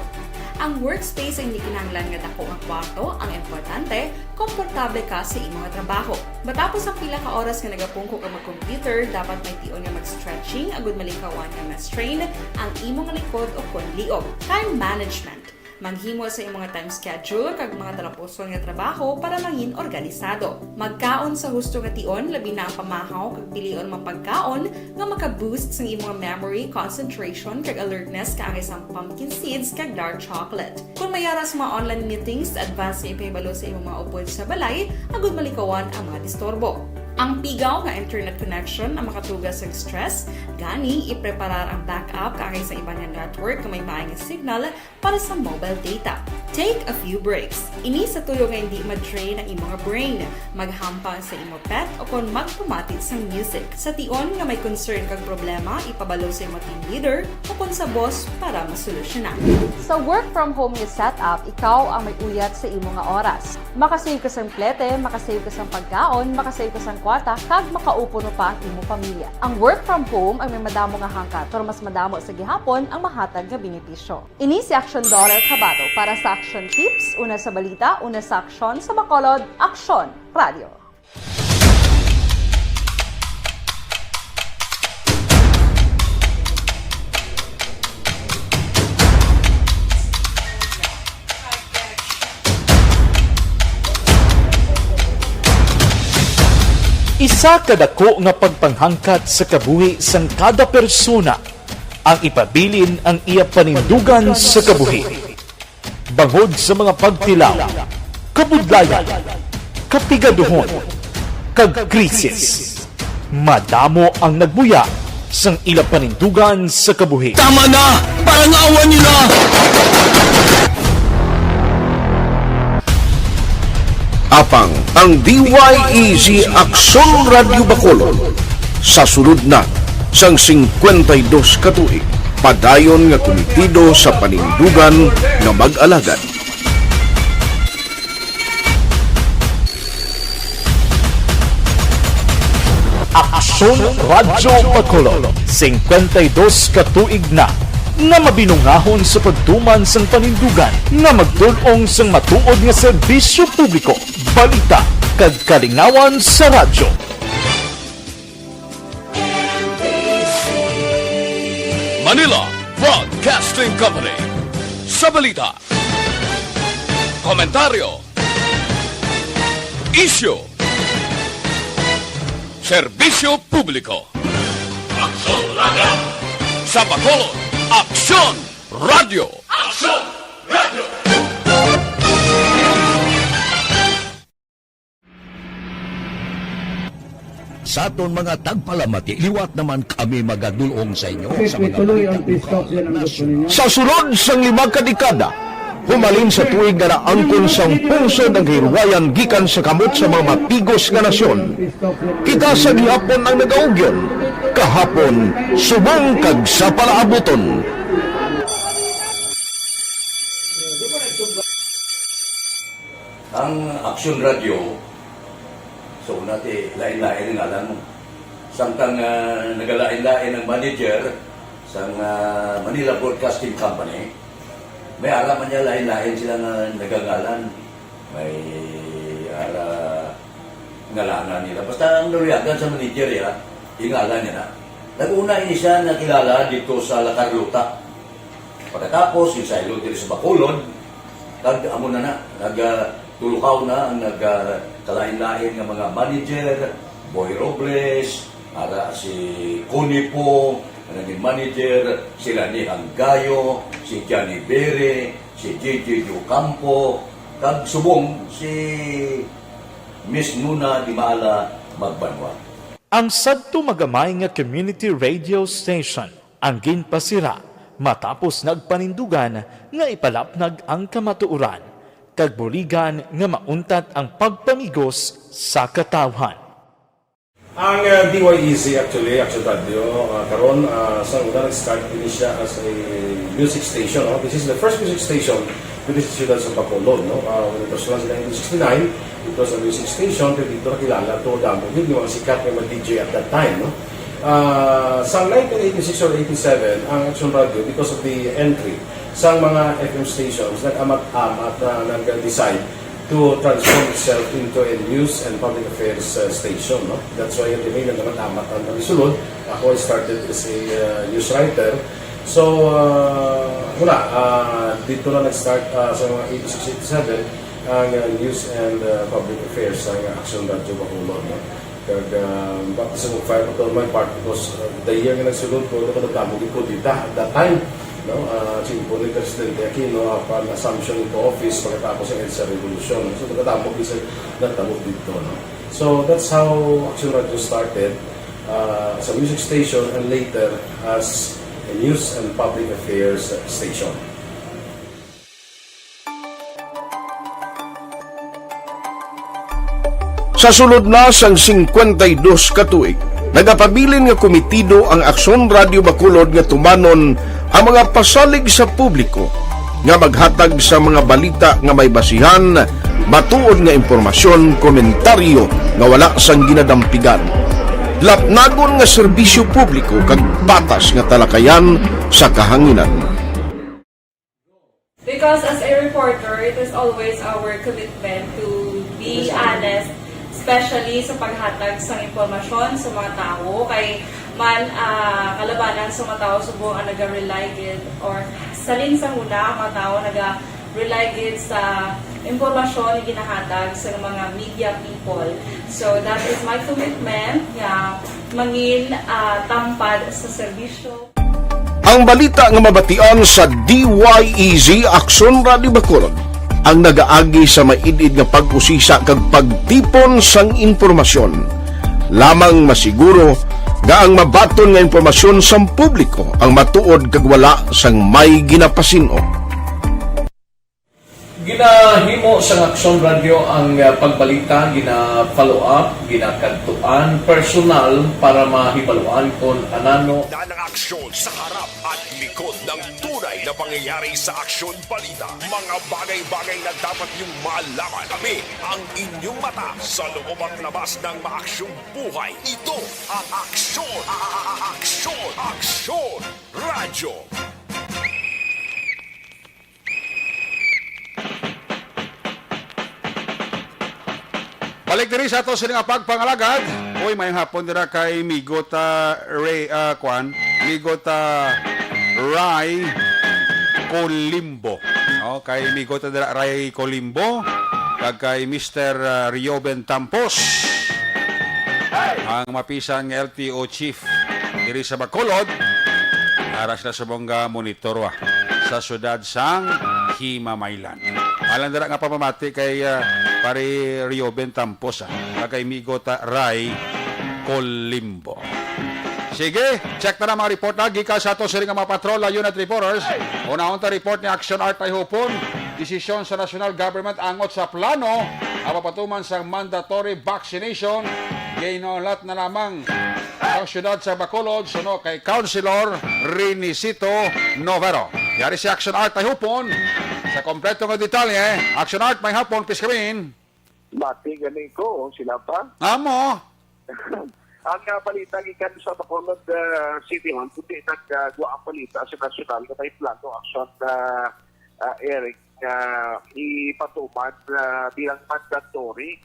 Ang workspace ay hindi kinahanglan nga dako nga kwarto, ang importante, komportable ka sa imo nga trabaho. Matapos ang pila ka oras nga nagapungko ka mag-computer, dapat may tion nga mag-stretching agud malikawan nga ma-strain ang imo nga likod o kon liog. Time management. Maghimo sa imo nga time schedule kag mga talapuson nga trabaho para mangin organisado. Magkaon sa husto nga tion, labi na ang pamahaw kag pilion man pagkaon nga maka-boost sang imo nga memory, concentration, kag alertness kaangay sang pumpkin seeds kag dark chocolate. Kon may ara sa mga online meetings, advance nga ipahibalo sa imo mga upod sa balay agud malikawan ang mga disturbo. Ang pigaw nga internet connection ang makatuga sa stress, gani ipreparar ang backup kaangay sa iban nga network nga may maay nga signal para sa mobile data. Take a few breaks. Ini sa tuyo nga hindi ma-drain ang imo nga brain. Maghampang sa imo pet o kon magpamati sang music. Sa tion nga may concern kag problema, ipabalo sa imo team leader o kon sa boss para masolusyonan. Sa work from home nga setup, ikaw ang may uyat sa imo nga oras. Makasave ka sang plete, makasave ka sang pagkaon, makasave ka sang kwarta, kag makaupo pa ang imo pamilya. Ang work from home ay may madamo nga hangkat, pero mas madamo sa gihapon ang mahatag nga benepisyo. Ini si Action Dollar Kabato para sa Action Tips, una sa balita, una sa aksyon, sa Bacolod, Aksyon Radio. Isa ka dako nga pagpanghangkat sa kabuhi sang kada persona ang ipabilin ang iya panindugan sa kabuhi. Bangod sa mga pagtilaw, kabudlayan, kapigaduhon, kag krisis, madamo ang nagbuya sang ila panindugan sa kabuhi. Tama na! Parangawan niyo na! Apang ang D Y E G Aksyon Radyo Bacolod sa sulod na sang singkwenta y dos ka tuig, padayon nga kumitido sa panindugan nga mag-alagad. Aksyon Radyo Bacolod, singkwenta y dos ka tuig na nga mabinungahon sa pagtuman sang panindugan nga magdul-ong sang matuod nga serbisyo publiko, balita, kag kalingawan sa radyo. Manila Broadcasting Company. Sa balita, komentaryo, isyu, serbisyo publiko. Aksyon Radyo. Sa Bacolod, Aksyon Radyo. Aksyon Radyo. Sa aton mga tagpalamati, liwat naman kami magadul-ong sa inyo sa mga balita lokal, nasyonal. Sa sulod sang lima ka dekada, humalin sa tuig nga naangkon sang pungsod ang kahilwayan gikan sa kamot sa mga mapigos nga nasyon, kita sa gihapon ang nagaugyon, kahapon subong kag sa palaabuton. Ang Aksyon Radyo, sa una ti lain-lain ang ngalan mo. Samtang, ah, nagalain-lain ang manager sang, ah, Manila Broadcasting Company, may ara man niya lain-lain sila nga nagangalan. May ara ngalanan nila. Basta ang naluyagan sa manager, ya, ingalan niya na. Nag-una ini siya nakilala dito sa La Carlota. Pagkatapos, yung saylo diri sa Bacolod, kag amo na na, nag, ah, tulukaw na ang nag, ah, kalain-lain nga mga manager, Boy Robles, ara si Connie Pong, ang naging manager, si Lani Hanggayo, si Johnny Bere, si J J Ocampo, kag subong si Miss Nuna Dimala Magbanwa. Ang sadto magamay nga community radio station ang ginpasira matapos nagpanindugan nga ipalapnag ang kamatuoran kag buligan nga mauntat ang pagpamigos sa katawhan. Ang, uh, D Y E Z actually, Action Radio, uh, karon, uh, sa una nag-start din siya as a music station, no? This is the first music station with this siyudad sa Bacolod, no? Uh, when it was launched in nineteen sixty-nine, it was a music station, pero dito nakilala to damo gid yung mga sikat nga mga D J at that time, no? Uh, sa nineteen eighty-six or eighty-seven, ang Action Radio, because of the entry sa mga F M stations, nag-amat-amat na nag-decide to transform itself into a news and public affairs, uh, station, no? That's why yung name nagkakatamat ang pagsulod. Ako, I started as a, uh, news writer. So, uh, wala, uh, dito na nag-start, uh, sa mga eighty-six, eighty-seven, ang, uh, news and, uh, public affairs sa Action Radio Bacolod, no? Kag, ah, baptism of fire pa to on my part because, ah, the year nga nagsulod ko, ako nagdamo gid ko dita at that time, no? Ah, simple ni Presidente Aquino, ah, pan assumption into office pagkatapos ng EDSA Revolution. So, nagdamo gid sa nagdamo dito, no? So, that's how Action Radio started, ah, as a music station and later as a news and public affairs station. Sa sulod na sang singkwenta y dos ka tuig, nagapabilin nga komitido ang Aksyon Radio Bacolod nga tumanon ang mga pasalig sa publiko nga maghatag sa mga balita nga may basihan, matuod nga impormasyon, komentaryo nga wala sang ginadampigan, lapnagon nga serbisyo publiko kag patas nga talakayan sa kahanginan. Because as a reporter, it is always our commitment to be honest, especially sa paghatag sa impormasyon sa mga tawo. Kay man, ah, kalabanan sa mga tawo subong ang naga-rely gid or salin sa una ang mga tawo naga-rely gid sa impormasyon nga ginahatag sa mga media people. So that is my commitment nga mangin, ah, tampad sa serbisyo. Ang balita nga mabatian sa D Y E Z Aksyon Radio Bacolod ang nagaagi sa maid-id nga pag-usisa kag pagtipon sang impormasyon. Lamang masiguro nga ang mabaton nga impormasyon sang publiko ang matuod kag wala sang may ginapasin-o. Ginahimo sang Aksyon Radio ang, ah, pagbalita, gina-follow up, ginakadtuan personal para mahibaluan kon anano. Ang aksyon sa harap at likod ng tunay na pangyayari sa Aksyon Balita. Mga bagay-bagay na dapat niyong malaman. Kami ang inyong mata sa loob at labas ng maaksyong buhay. Ito ang Aksyon, Aksyon, Aksyon Radio. Balik diri sa ato sini nga pagpangalagad. Uy, maayong hapon dira kay Migot, ah, Ray, ah, kwan, Migot, ah, Ray Colimbo. Oh, kay Migot dira Ray Colimbo, kag kay Mister, ah, Rioben Tampos, ang mapisan nga L T O chief diri sa Bacolod. Ara sila sa mga monitor, ah, sa siyudad sang Himamaylan. Alang dira nga pamamati kay, ah, Pare Rioben Tampos, ah, kag kay Migot Ray Colimbo. Sige, check na na mga report na gikan sa ato sini nga mga patrol, unit reporters. Unahon ta report ni Action Art Ayhupon. Desisyon sa national government angot sa plano ang papatuman sa mandatory vaccination. Ginahulat na lamang sa siyudad sa Bacolod, suno kay Councilor Renisito Novero. Yari si Action Art Ayhupon. Sa kompleto nga detalye, Action Art, maayong hapon, please come in. Bati gani ko, sila pa? Amo. Ang, ah, balita gikan sa Bacolod, ah, City Hall, kundi nagwa ang balita sa nasyonal nga may plano aksyon, ah, ah, Eric, nga ipatuman, ah, bilang mandatory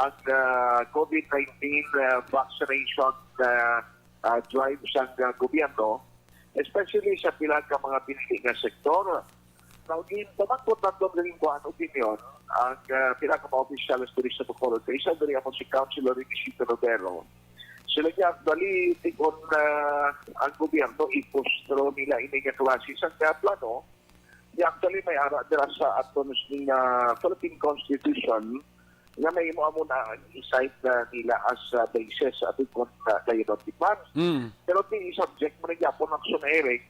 ang, ah, COVID nineteen, ah, vaccination, ah, ah, drive sang, ah, gobyerno, especially sa pila ka mga pinili nga sektor. Now, ginpamangkot naton rin kuan opinion ang, ah, pila ka mga opisyales diri sa Bacolod, kay isa diri ako si Councilor Renisito Romero. Sila niya, actually, tikon na ang gobyerno, ipustro nila ini nga klase sa nga plano. Di actually may ara dira sa aton nga Philippine Constitution nga may imo amo na i-cite na nila as, ah, basis sa ating kon-, ah, diagnostic man. Mm. Pero di subject mo na gyapon ang sunairik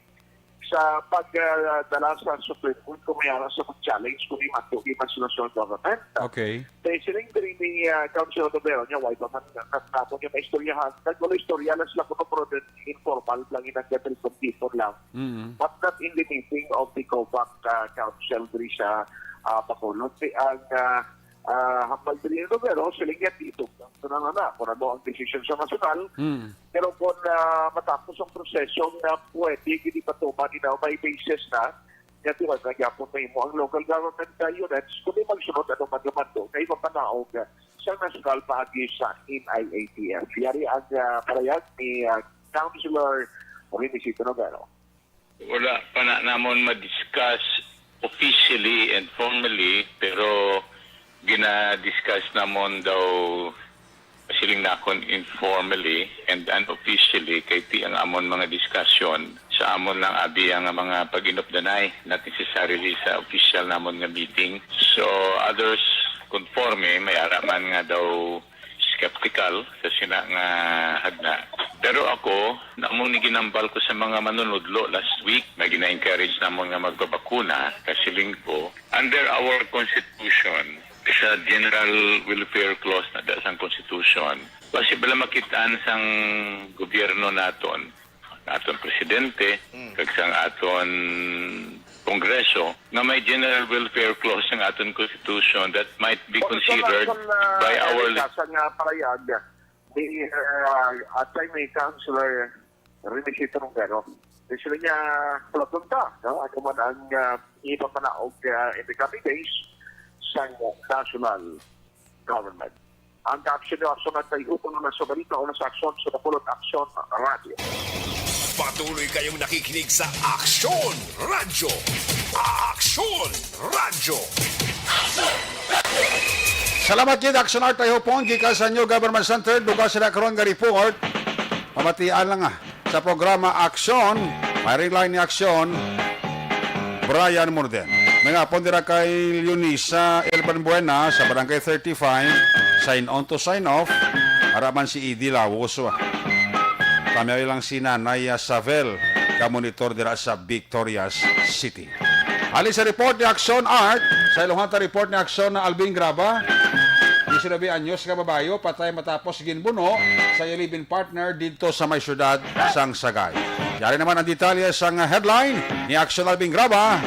sa pagdala sa Supreme Court kung may ara sa pag-challenge kung imato imaginasyon government. Okay. Kay siling diri ni, ah, Councilor Romero niya, why pa man nga katapon niya maistoryahan? Nagkulo istorya lang sila kuno, pero then informal lang, inang gatel kompleto lang. Mm. But not in the meeting of the COVAC, ah, Council diri sa, ah, Bacolod. Kay ang, ah, ah, hambal diri ni Romero, siling niya dito. Ito na nga na, kung ano ang desisyon sa nasyonal. Mm. Pero kung, ah, matapos ang proseso nga pwede gid ipatuman, you know, may basis na, nga tuwag na gyapon mahimo ang local government, ah, units, kundi magsunod ano man nga mando kay mapanaog, ah, sa nasyonal paagi sa N I A T F. Yari ang, ah, parayag ni, ah, Councilor Renisito Romero. Wala pa na namon ma-discuss officially and formally, pero gina-discuss namon daw, siling nakon, informally and unofficially, kay ti ang amon mga discussion sa amon lang abi ang mga pag-inupdanay, not necessarily sa official namon nga meeting. So, others, conforme, may ara man nga daw skeptical sa sina nga hagna. Pero ako, amo ni ginambal ko sa mga manunudlo last week, nga gina-encourage namon nga magpabakuna, kasiling ko, under our constitution, sa General Welfare Clause na da sang constitution, basi bala makitaan sang gobyerno naton, aton presidente, Mm. kag sang aton Kongreso, nga may general welfare clause sang aton constitution that might be O, isa lang considered kon, ah, by our Erica, sa nga parayag ni, ah, atay ni Councilor Renisito Romero. Di sila niya palatunta, no? Ano man ang, ah, ipapanaog, ah, in the coming days sa national government. Ang Aksyon News, Aksyon at Kayuhan na sa balita o sa Aksyon sa Bacolod, Aksyon Radio. Patuloy kayong nakikinig sa Aksyon Radyo. Aksyon Radyo. Salamat gid, Aksyon Art Tayhupon, gikan sa New Government Center. Dugang sila karon nga report. Pamatian lang, ah. Sa programa Aksyon, firing line ni Aksyon, Brian Morden. May hapon dira kay Leonisa Elban Buena sa Barangay thirty-five, sign on to sign off. Ara man si Edi Lawos. Kami lang si Nanay, ah, Savel, ka monitor dira sa Victorias City. Ali sa report ni Aksyon Art, sa iluhan ta report ni Aksyon na Alvin Graba, diecinuebe anyos nga babayo, patay matapos ginbuno sa iya live-in partner didto sa may syudad sang Sagay. Yari naman ang detalye sang headline ni Aksyon Alvin Graba.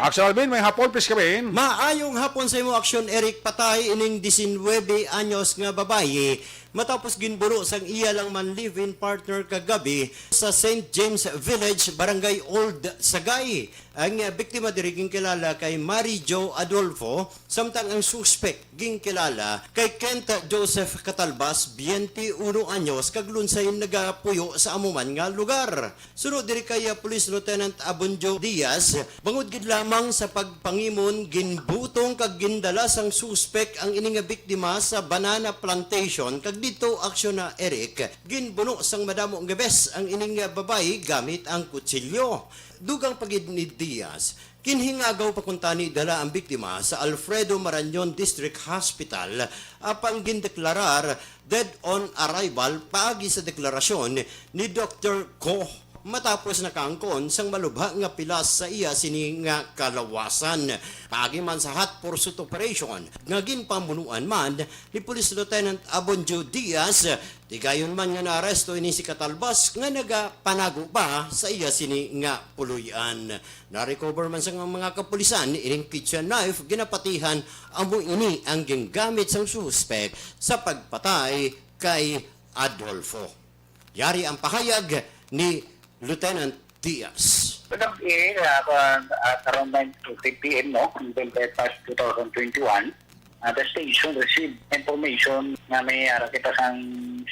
Aksyon Alvin, may hapon, please, kami. Maayong hapon sa imo, Aksyon Eric. Patay ining diecinuebe anyos nga babayi matapos ginbuno sang iya lang man live-in partner kagabi sa Saint James Village, Barangay Old Sagay. Ang, ah, biktima diri ginkilala kay Mary Jo Adolfo, samtang ang suspek ginkilala kay Kent Joseph Catalbas, twenty-uno anyos, kag lunsay nagapuyo sa amo man nga lugar. Suno diri kay, ah, Police Lieutenant Abonjo Diaz, bangod gid lamang sa pagpangimon, ginbutong kag gindala sang suspek ang ini nga biktima sa banana plantation, kag didto aksyon na Eric. Ginbuno sang madamo nga bes ang ining babayi gamit ang kutsilyo. Dugang pa gid ni Diaz, ginhingagaw pa kuntani dala ang biktima sa Alfredo Marañon District Hospital, apang gindeklarar dead on arrival paagi sa deklarasyon ni Doktor Ko, matapos nakaangkon sang malubha nga pilas sa iya sini nga kalawasan. Paagi man sa hot pursuit operation nga ginpamunuan man ni Police Lieutenant Abonjo Diaz, tigayon man nga naaresto ini si Catalbas nga nagapanago pa sa iya sini nga puloy-an. Na-recover man sa mga kapulisan ining kitchen knife, ginapatihan amo ini ang gingamit sang suspek sa pagpatay kay Adolfo. Yari ang pahayag ni Lieutenant Diaz. Kagabi, ah, kan-, at around nine thirty P M, no, November five, two thousand twenty-one, ah, the station received information nga may ara kita sang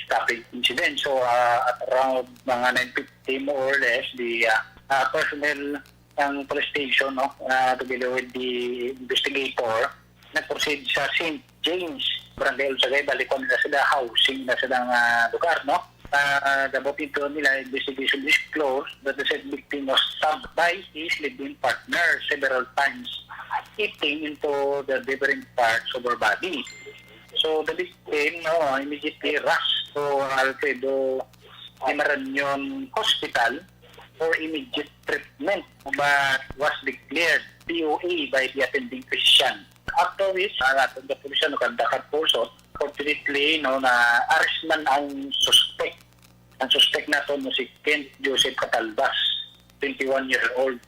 stabbing incident. So, ah, at around mga nine fifty, more or less, the, ah, ah, personnel ng police station, no, ah, together with the investigator, nag-proceed sa Saint James, Barangay Unsagay, bali kon nila sila housing na sila nga lugar, no? Ah, the bottom nila, investigation disclosed that the said victim was stabbed by his live-in partner several times, eating into the different parts of her body. So the victim, no, immediately rushed to Alfredo Limaranyon Hospital for immediate treatment, but was declared P O A by the attending physician. After which, ang aton kapulisan, no, conduct a pursuit. Fortunately, no, na-arrest man ang suspect. Ang suspect nato mo si Ken Joseph Catalbas, twenty-one year old,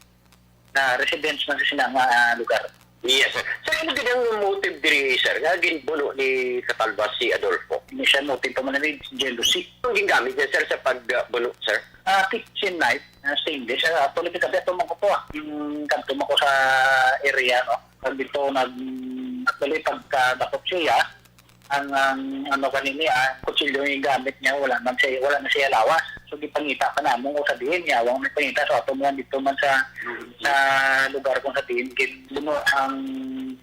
na residence man sa sina nga, ah, lugar. Yes, sir. Sir, ano gid ang motive diri, sir, nga ginbuno ni Catalbas si Adolfo? Initial motive pa man ni jealousy. Ang gingamit niya, sir, sa pagbuno, sir? Ah, kitchen knife, ah, stainless. Ah, actually, kagabi ato man ko to, ah. Yung kanto man ko sa area, no? Pag dito, nag-, actually, pagkadakop siya, ang, ang ano kanini, ah, kutsilyo yung gamit niya, wala man siya, wala na siya lawas. So, gipangita pa namon kung sa diin niya, wala may pangita. So, ato man dito man sa, sa lugar kung sa diin, gin-, ang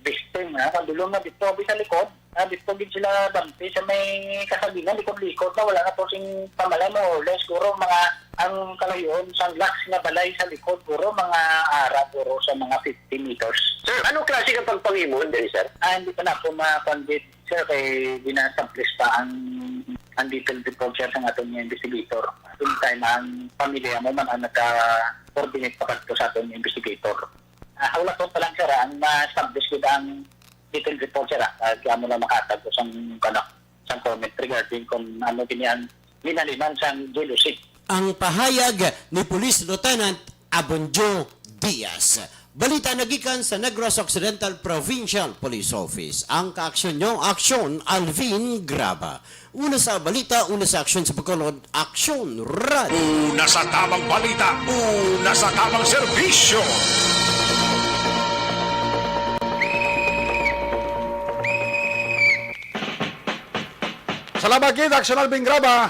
victim, ah, kadulo na dito, abi sa likod, ah, dito gid sila bante sa may kasabinan, likod-likod na, wala na po sing pamalay, more or less, siguro mga ang kalayon sang last nga balay sa likod, siguro mga ara, siguro sa mga fifty meters. Sir, anong klase ng pagpanghimo diri, sir? Ah, hindi pa na po ma-convict, sir, kay ginasamplis pa ang, ang detailed report, sir, sa aton nga investigator. Yung time, ang pamilya mo man ang nagka-coordinate pa kadto sa aton investigator. Ah, hawla ko pa lang, sir, ang ma-establish kita ang detailed report, sir, ah. Ah, kaya mo lang makatag ko sang, ano, sang comment regarding kung ano kini ang linaliman sang jealousy. Ang pahayag ni Police Lieutenant Abondio Diaz. Balita nagikan sa Negros Occidental Provincial Police Office. Ang kaaksyon nyo, Aksyon Alvin Graba. Una sa balita, una sa aksyon sa Bacolod, Aksyon Radio. Una sa tamang balita, una sa tamang serbisyo. Salamat gid, Aksyon Alvin Graba.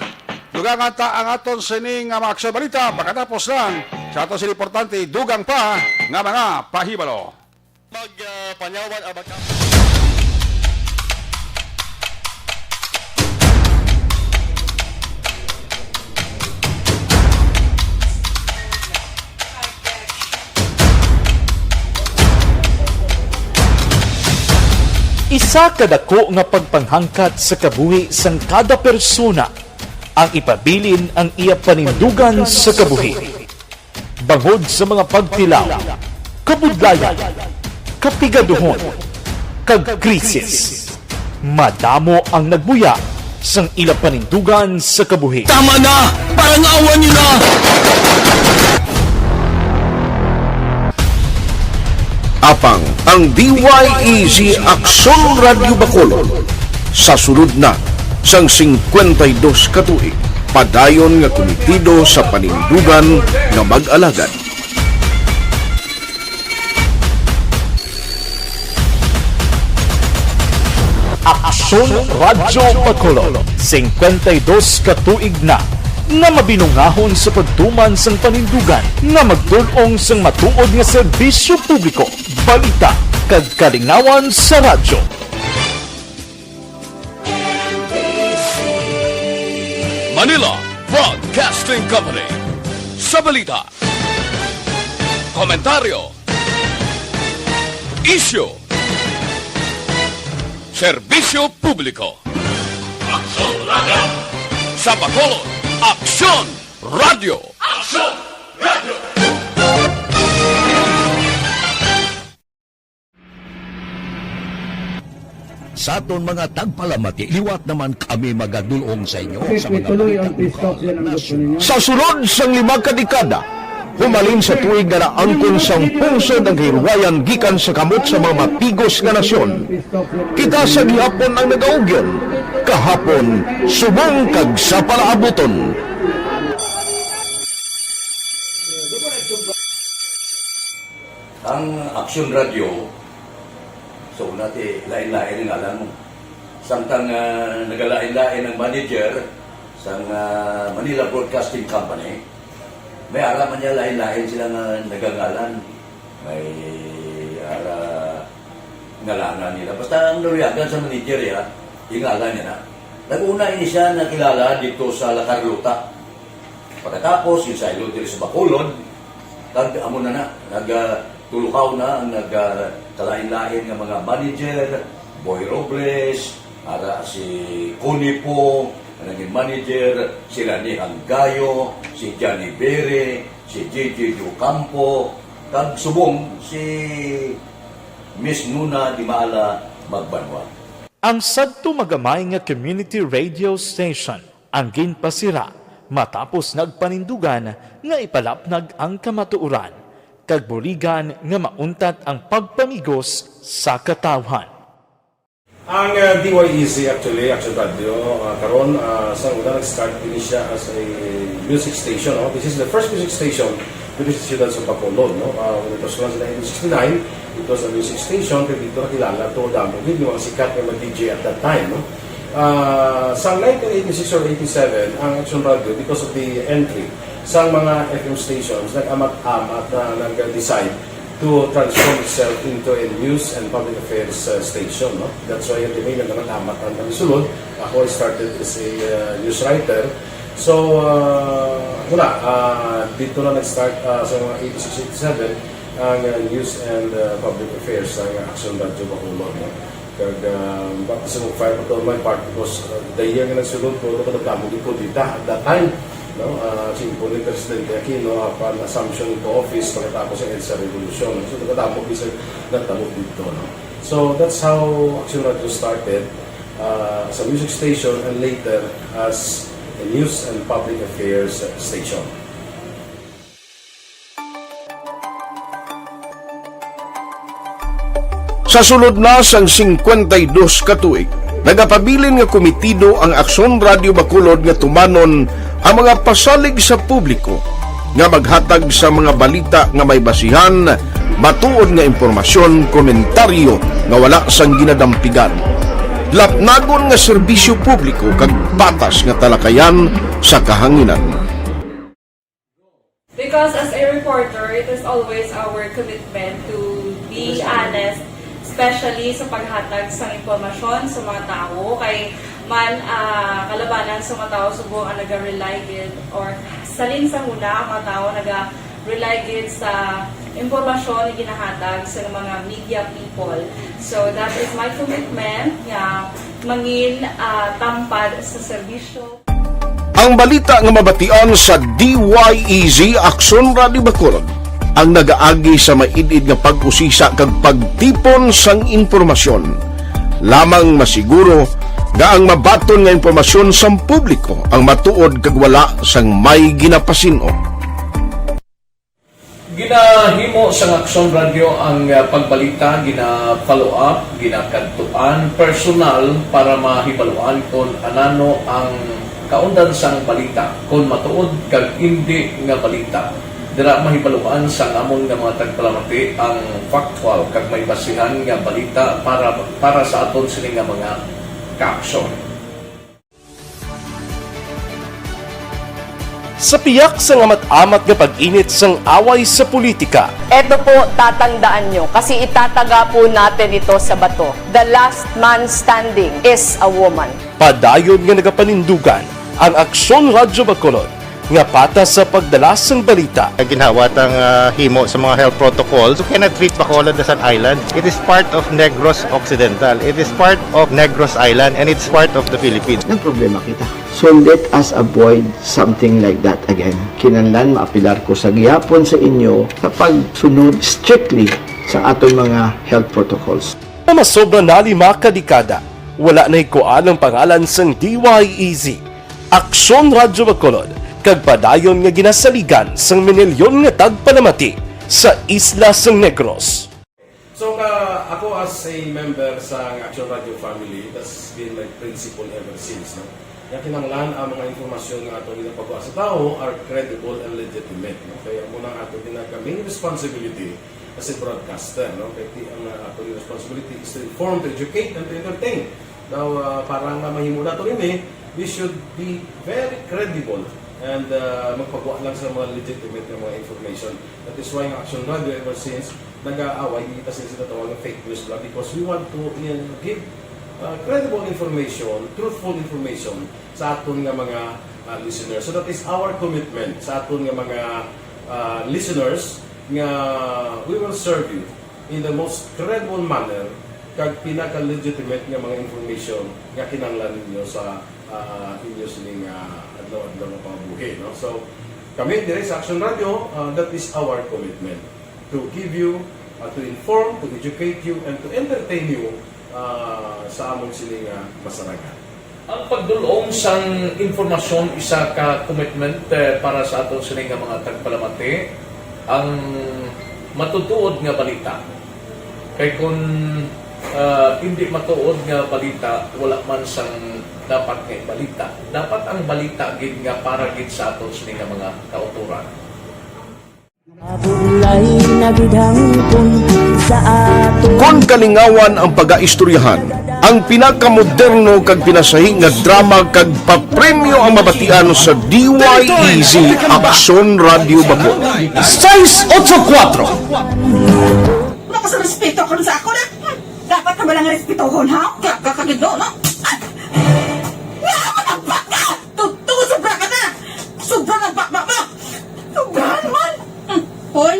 Dugangan ta ang aton sining, ah, mga aksyon balita pagkatapos lang sa aton sining importante, dugang pa nga mga pahibalo. Mag, ah, panyawan ang magka- Isa ka dako nga pagpanghangkat sa kabuhi sang kada persona ang ipabilin ang iya panindugan sa kabuhi. Bangod sa mga pagtilaw, kabudlayan, kapigaduhon, kag krisis, madamo ang nagbuya sang ila panindugan sa kabuhi. Tama na! Parang awan niyo na! Apang ang D Y E Z Aksyon Radyo Bacolod sa sulod na sang singkwenta y dos ka tuig, padayon nga kumitido sa panindugan nga mag-alagad. Aksyon Radyo Bacolod, singkwenta y dos ka tuig na nga mabinungahon sa pagtuman sang panindugan nga magtul-ong sang matuod nga serbisyo publiko, balita, kag kalingawan sa radyo. Manila Broadcasting Company. Sa balita, komentaryo, isyu, serbisyo publiko. Aksyon Radyo. Sa Bacolod, Aksyon Radyo. Aksyon Radyo. Sa aton mga tagpalamati, liwat naman kami magadul-ong sa inyo sa mga balita. Sa sulod sang lima ka dekada, humalin sa tuig nga naangkon sang pungsod ang kahilwayan gikan sa kamot sa mga matigos nga nasyon, kita sa gihapon ang nagaugyon. Kahapon, subong kag sa palaabuton. Ang Action Radio, so, una ti, lain-lain ang ngalan mo. Samtang, ah, nagalain-lain ang manager sang, ah, Manila Broadcasting Company, may ara man niya lain-lain sila nga nagangalan. May ara ngalanan nila. Basta ang naluyagan sa manager, ya, ingalan niya na. Nag-una ini siya nakilala dito sa La Carlota. Pagkatapos, ginsaylo diri sa Bacolod, kag amo na na, nag, ah, tulukaw na ang nag, ah, kalain-lain nga mga manager, Boy Robles, ara si Connie Po, nga naging manager, si Rani Hanggayo, si Johnny Bere, si J J Ocampo, kag subong si Miss Nuna Dimala Magbanwa. Ang sadto magamay nga community radio station ang ginpasira matapos nagpanindugan nga ipalapnag ang kamatuoran kag buligan nga mauntat ang pagpamigos sa katawhan. Ang, uh, D Y E Z actually, Action Radio, uh, karon, uh, sa una nag-start din siya as a music station, no? This is the first music station dito sa siyudad sa Bacolod, no? Uh, when it was launched in nineteen sixty-nine, it was a music station, pero dito nakilala to, damo gid yung mga sikat nga mga D J at that time, no? Uh, sa nineteen eighty-six or eighty-seven, ang Action Radio, because of the entry sa mga F M stations, nag-amat-amat na nag-decide to transform itself into a news and public affairs, uh, station, no? That's why yung tinignan naman amat ang kami sulod. Ako, I started as a, uh, news writer. So, uh, wala, uh, dito na nag-start, uh, sa mga eighty-six, eighty-seven ang, uh, news and, uh, public affairs ang Action Radio Bacolod, no? Kag, ah, back to some fire pa to my part because, ah, the year nga nagsulod ko, ano ko nagdamo gid ko dita at that time, no? Ah, si Impo ni Presidente Aquino, apan assumption into office pagkatapos sa EDSA Revolution. So, nagdamo gid sa nagdamo dito, no? So, that's how Action Radio started, ah, as a music station and later as a news and public affairs station. Sa sulod na sang singkwenta y dos ka tuig, nagapabilin nga komitido ang Aksyon Radio Bacolod nga tumanon ang mga pasalig sa publiko nga maghatag sa mga balita nga may basihan, matuod nga impormasyon, komentaryo nga wala sang ginadampigan, lapnagon nga serbisyo publiko kag patas nga talakayan sa kahanginan. Because as a reporter, it is always our commitment to be honest, especially sa paghatag sang impormasyon sa mga tawo. Kay man, ah, kalabanan sa mga tawo subong ang naga-rely gid, or salin sa huna ang mga tawo naga-rely gid sa impormasyon nga ginahatag sa mga media people. So that is my commitment nga mangin, ah, tampad sa serbisyo. Ang balita nga mabatian sa D Y E Z Aksyon Radio Bacolod ang nagaagi sa maid-id nga pag-usisa kag pagtipon sang impormasyon. Lamang masiguro nga ang mabaton nga impormasyon sang publiko ang matuod kag wala sang may ginapasin-o. Ginahimo sang Aksyon Radio ang, ah, pagbalita, gina-follow up, ginakadtuan personal para mahibaluan kon anano ang kaundan sang balita, kon matuod kag indi nga balita. Dira mahibaluan sang amon nga mga tagpalamati ang factual kag may basihan nga balita para, para sa aton sini nga mga kaaksyon. Sa piyak sang amat-amat nga pag-init sang away sa politika, Eto po, tatandaan nyo, kasi itataga po natin ito sa bato. The last man standing is a woman. Padayon nga nagapanindugan ang Aksyon Radyo Bacolod nga patas sa pagdala sang balita. Ginhawat ang, ah, himo sa mga health protocols. You cannot treat Bacolod as an island. It is part of Negros Occidental. It is part of Negros Island, and it's part of the Philippines. Nagproblema kita. So let us avoid something like that again. Kinahanglan maapilar ko sa gihapon sa inyo sa pagsunod strictly sa aton mga health protocols. Nga masobra na lima ka dekada, wala nahikuan ang pangalan sang D Y E Z, Aksyon Radyo Bacolod, kag padayon nga ginasaligan sang minilyon nga tagpalamati sa isla sang Negros. So, nga Ako, as a member sa Action Radio family, that's been my principle ever since, no? Nga kinahanglan ang mga impormasyon nga ato ginapagwa sa tawo are credible and legitimate, no? Kaya mo na ato ginagawa main responsibility as a broadcaster, no? Kaya ti-, ang, uh, ato responsibility is to inform, to educate, and to entertain. Now, uh, para nga mahimo nato ini, we should be very credible and, uh, magpagwa lang sa mga legitimate nga mga information. That is why ang Action Radio ever since nag-aaway kita sa ginatawag nga fake news lang, because we want to, uh, give, uh, credible information, truthful information sa aton nga mga, uh, listeners. So that is our commitment sa aton nga mga, uh, listeners, nga we will serve you in the most credible manner kag pinaka-legitimate nga mga information nga kinahanglan ninyo sa, uh, inyo sining, uh, adlaw-adlaw nga pangabuhi, no? So, kami diri sa Action Radio, uh, that is our commitment to give you, uh, to inform, to educate you, and to entertain you, uh, sa amon sini nga masarangan. Ang pagdul-ong sang impormasyon isa ka commitment, eh, para sa aton sini nga mga tagpalamati, ang matutuod nga balita. Kay kun, ah, hindi matuod nga balita, wala man sang dapat nga balita. Dapat ang balita gid nga para gid sa aton sini nga mga kautoran. Mabulay na gid hangpon sa aton. Kon kalingawan ang pagaistoryahan, ang pinakamoderno kag pinasahi nga drama kag papremyo ang mabatian sa D Y E Z Aksyon Radyo Bacolod. Sais otso kuwatro. Wala ka sa respeto karon sa ako na. Hmm, dapat ka ba lang respetohon, ha? Kaya ka kagido, no? Ah! Nga, managpak ka! Tuto, sobra ka na! Sobra na ba, ba, ba? Sobrahan man! Hmm. Hoy,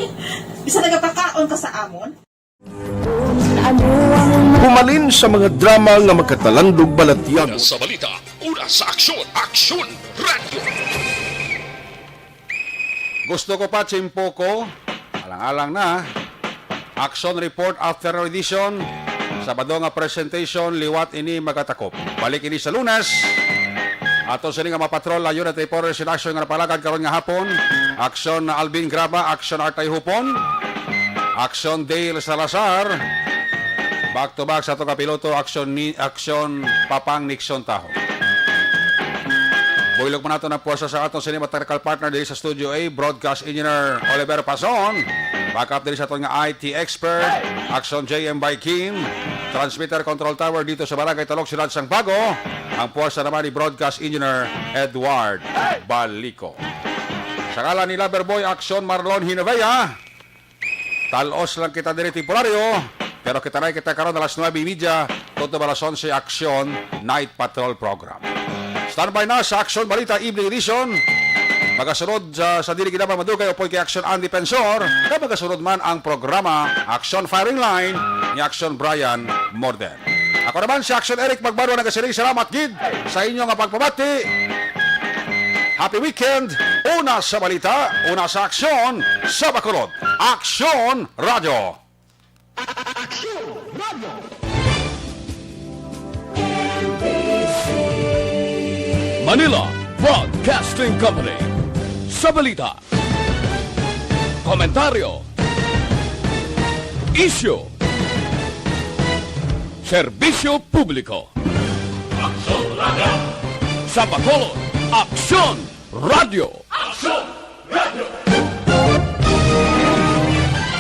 bisa nagapakaon ka sa amon? Humalin sa mga drama nga makatalandog balatyagon. Sa balita, una sa aksyon, Aksyon Radyo. Gusto ko pa, tsimpo ko. Alang-alang na. Action Report After Edition. Sabado nga presentation, liwat ini magatakop. Balik ini sa Lunes. Ato sini nga mapatrol ang Unity Force in Action nga napalagad karon nga hapon. Action Alvin Graba, Action Artay Hupon, Action Dale Salazar. Back to back sa ato ka piloto, Action ni, Action Papang Nixon Taho. Buylog man nato ang puwersa sa aton sini mga technical partner diri sa Studio A, Broadcast Engineer Oliver Pason. Backup diri sa aton nga I T expert, Action J M by Kim. Transmitter Control Tower dito sa Barangay Talok, Siyudad sang Bago. Ang puwersa naman ni Broadcast Engineer Edward Balico. Sa ngalan ni Loverboy, Action Marlon Hinovea. Talos lang kita diri temporaryo, pero kita na kita karon alas nuebe y media, tungod alas onse, Action Night Patrol Program. Standby na sa Action Balita Evening Edition. Magasunod sa, sa dili gid naman madugay, upod kay Action Andy Pensor, kag magasunod man ang programa Action Firing Line ni Action Brian Morden. Ako naman si Action Eric Magbanwa, nagasiling salamat gid sa inyo nga pagpamati. Happy weekend! Una sa balita, una sa aksyon, sa Bacolod. Aksyon Radyo. Aksyon Radyo. Manila Broadcasting Company. Sa balita, komentaryo, isyu, serbisyo publiko. Aksyon Radyo. Sa Bacolod, Aksyon Radyo. Aksyon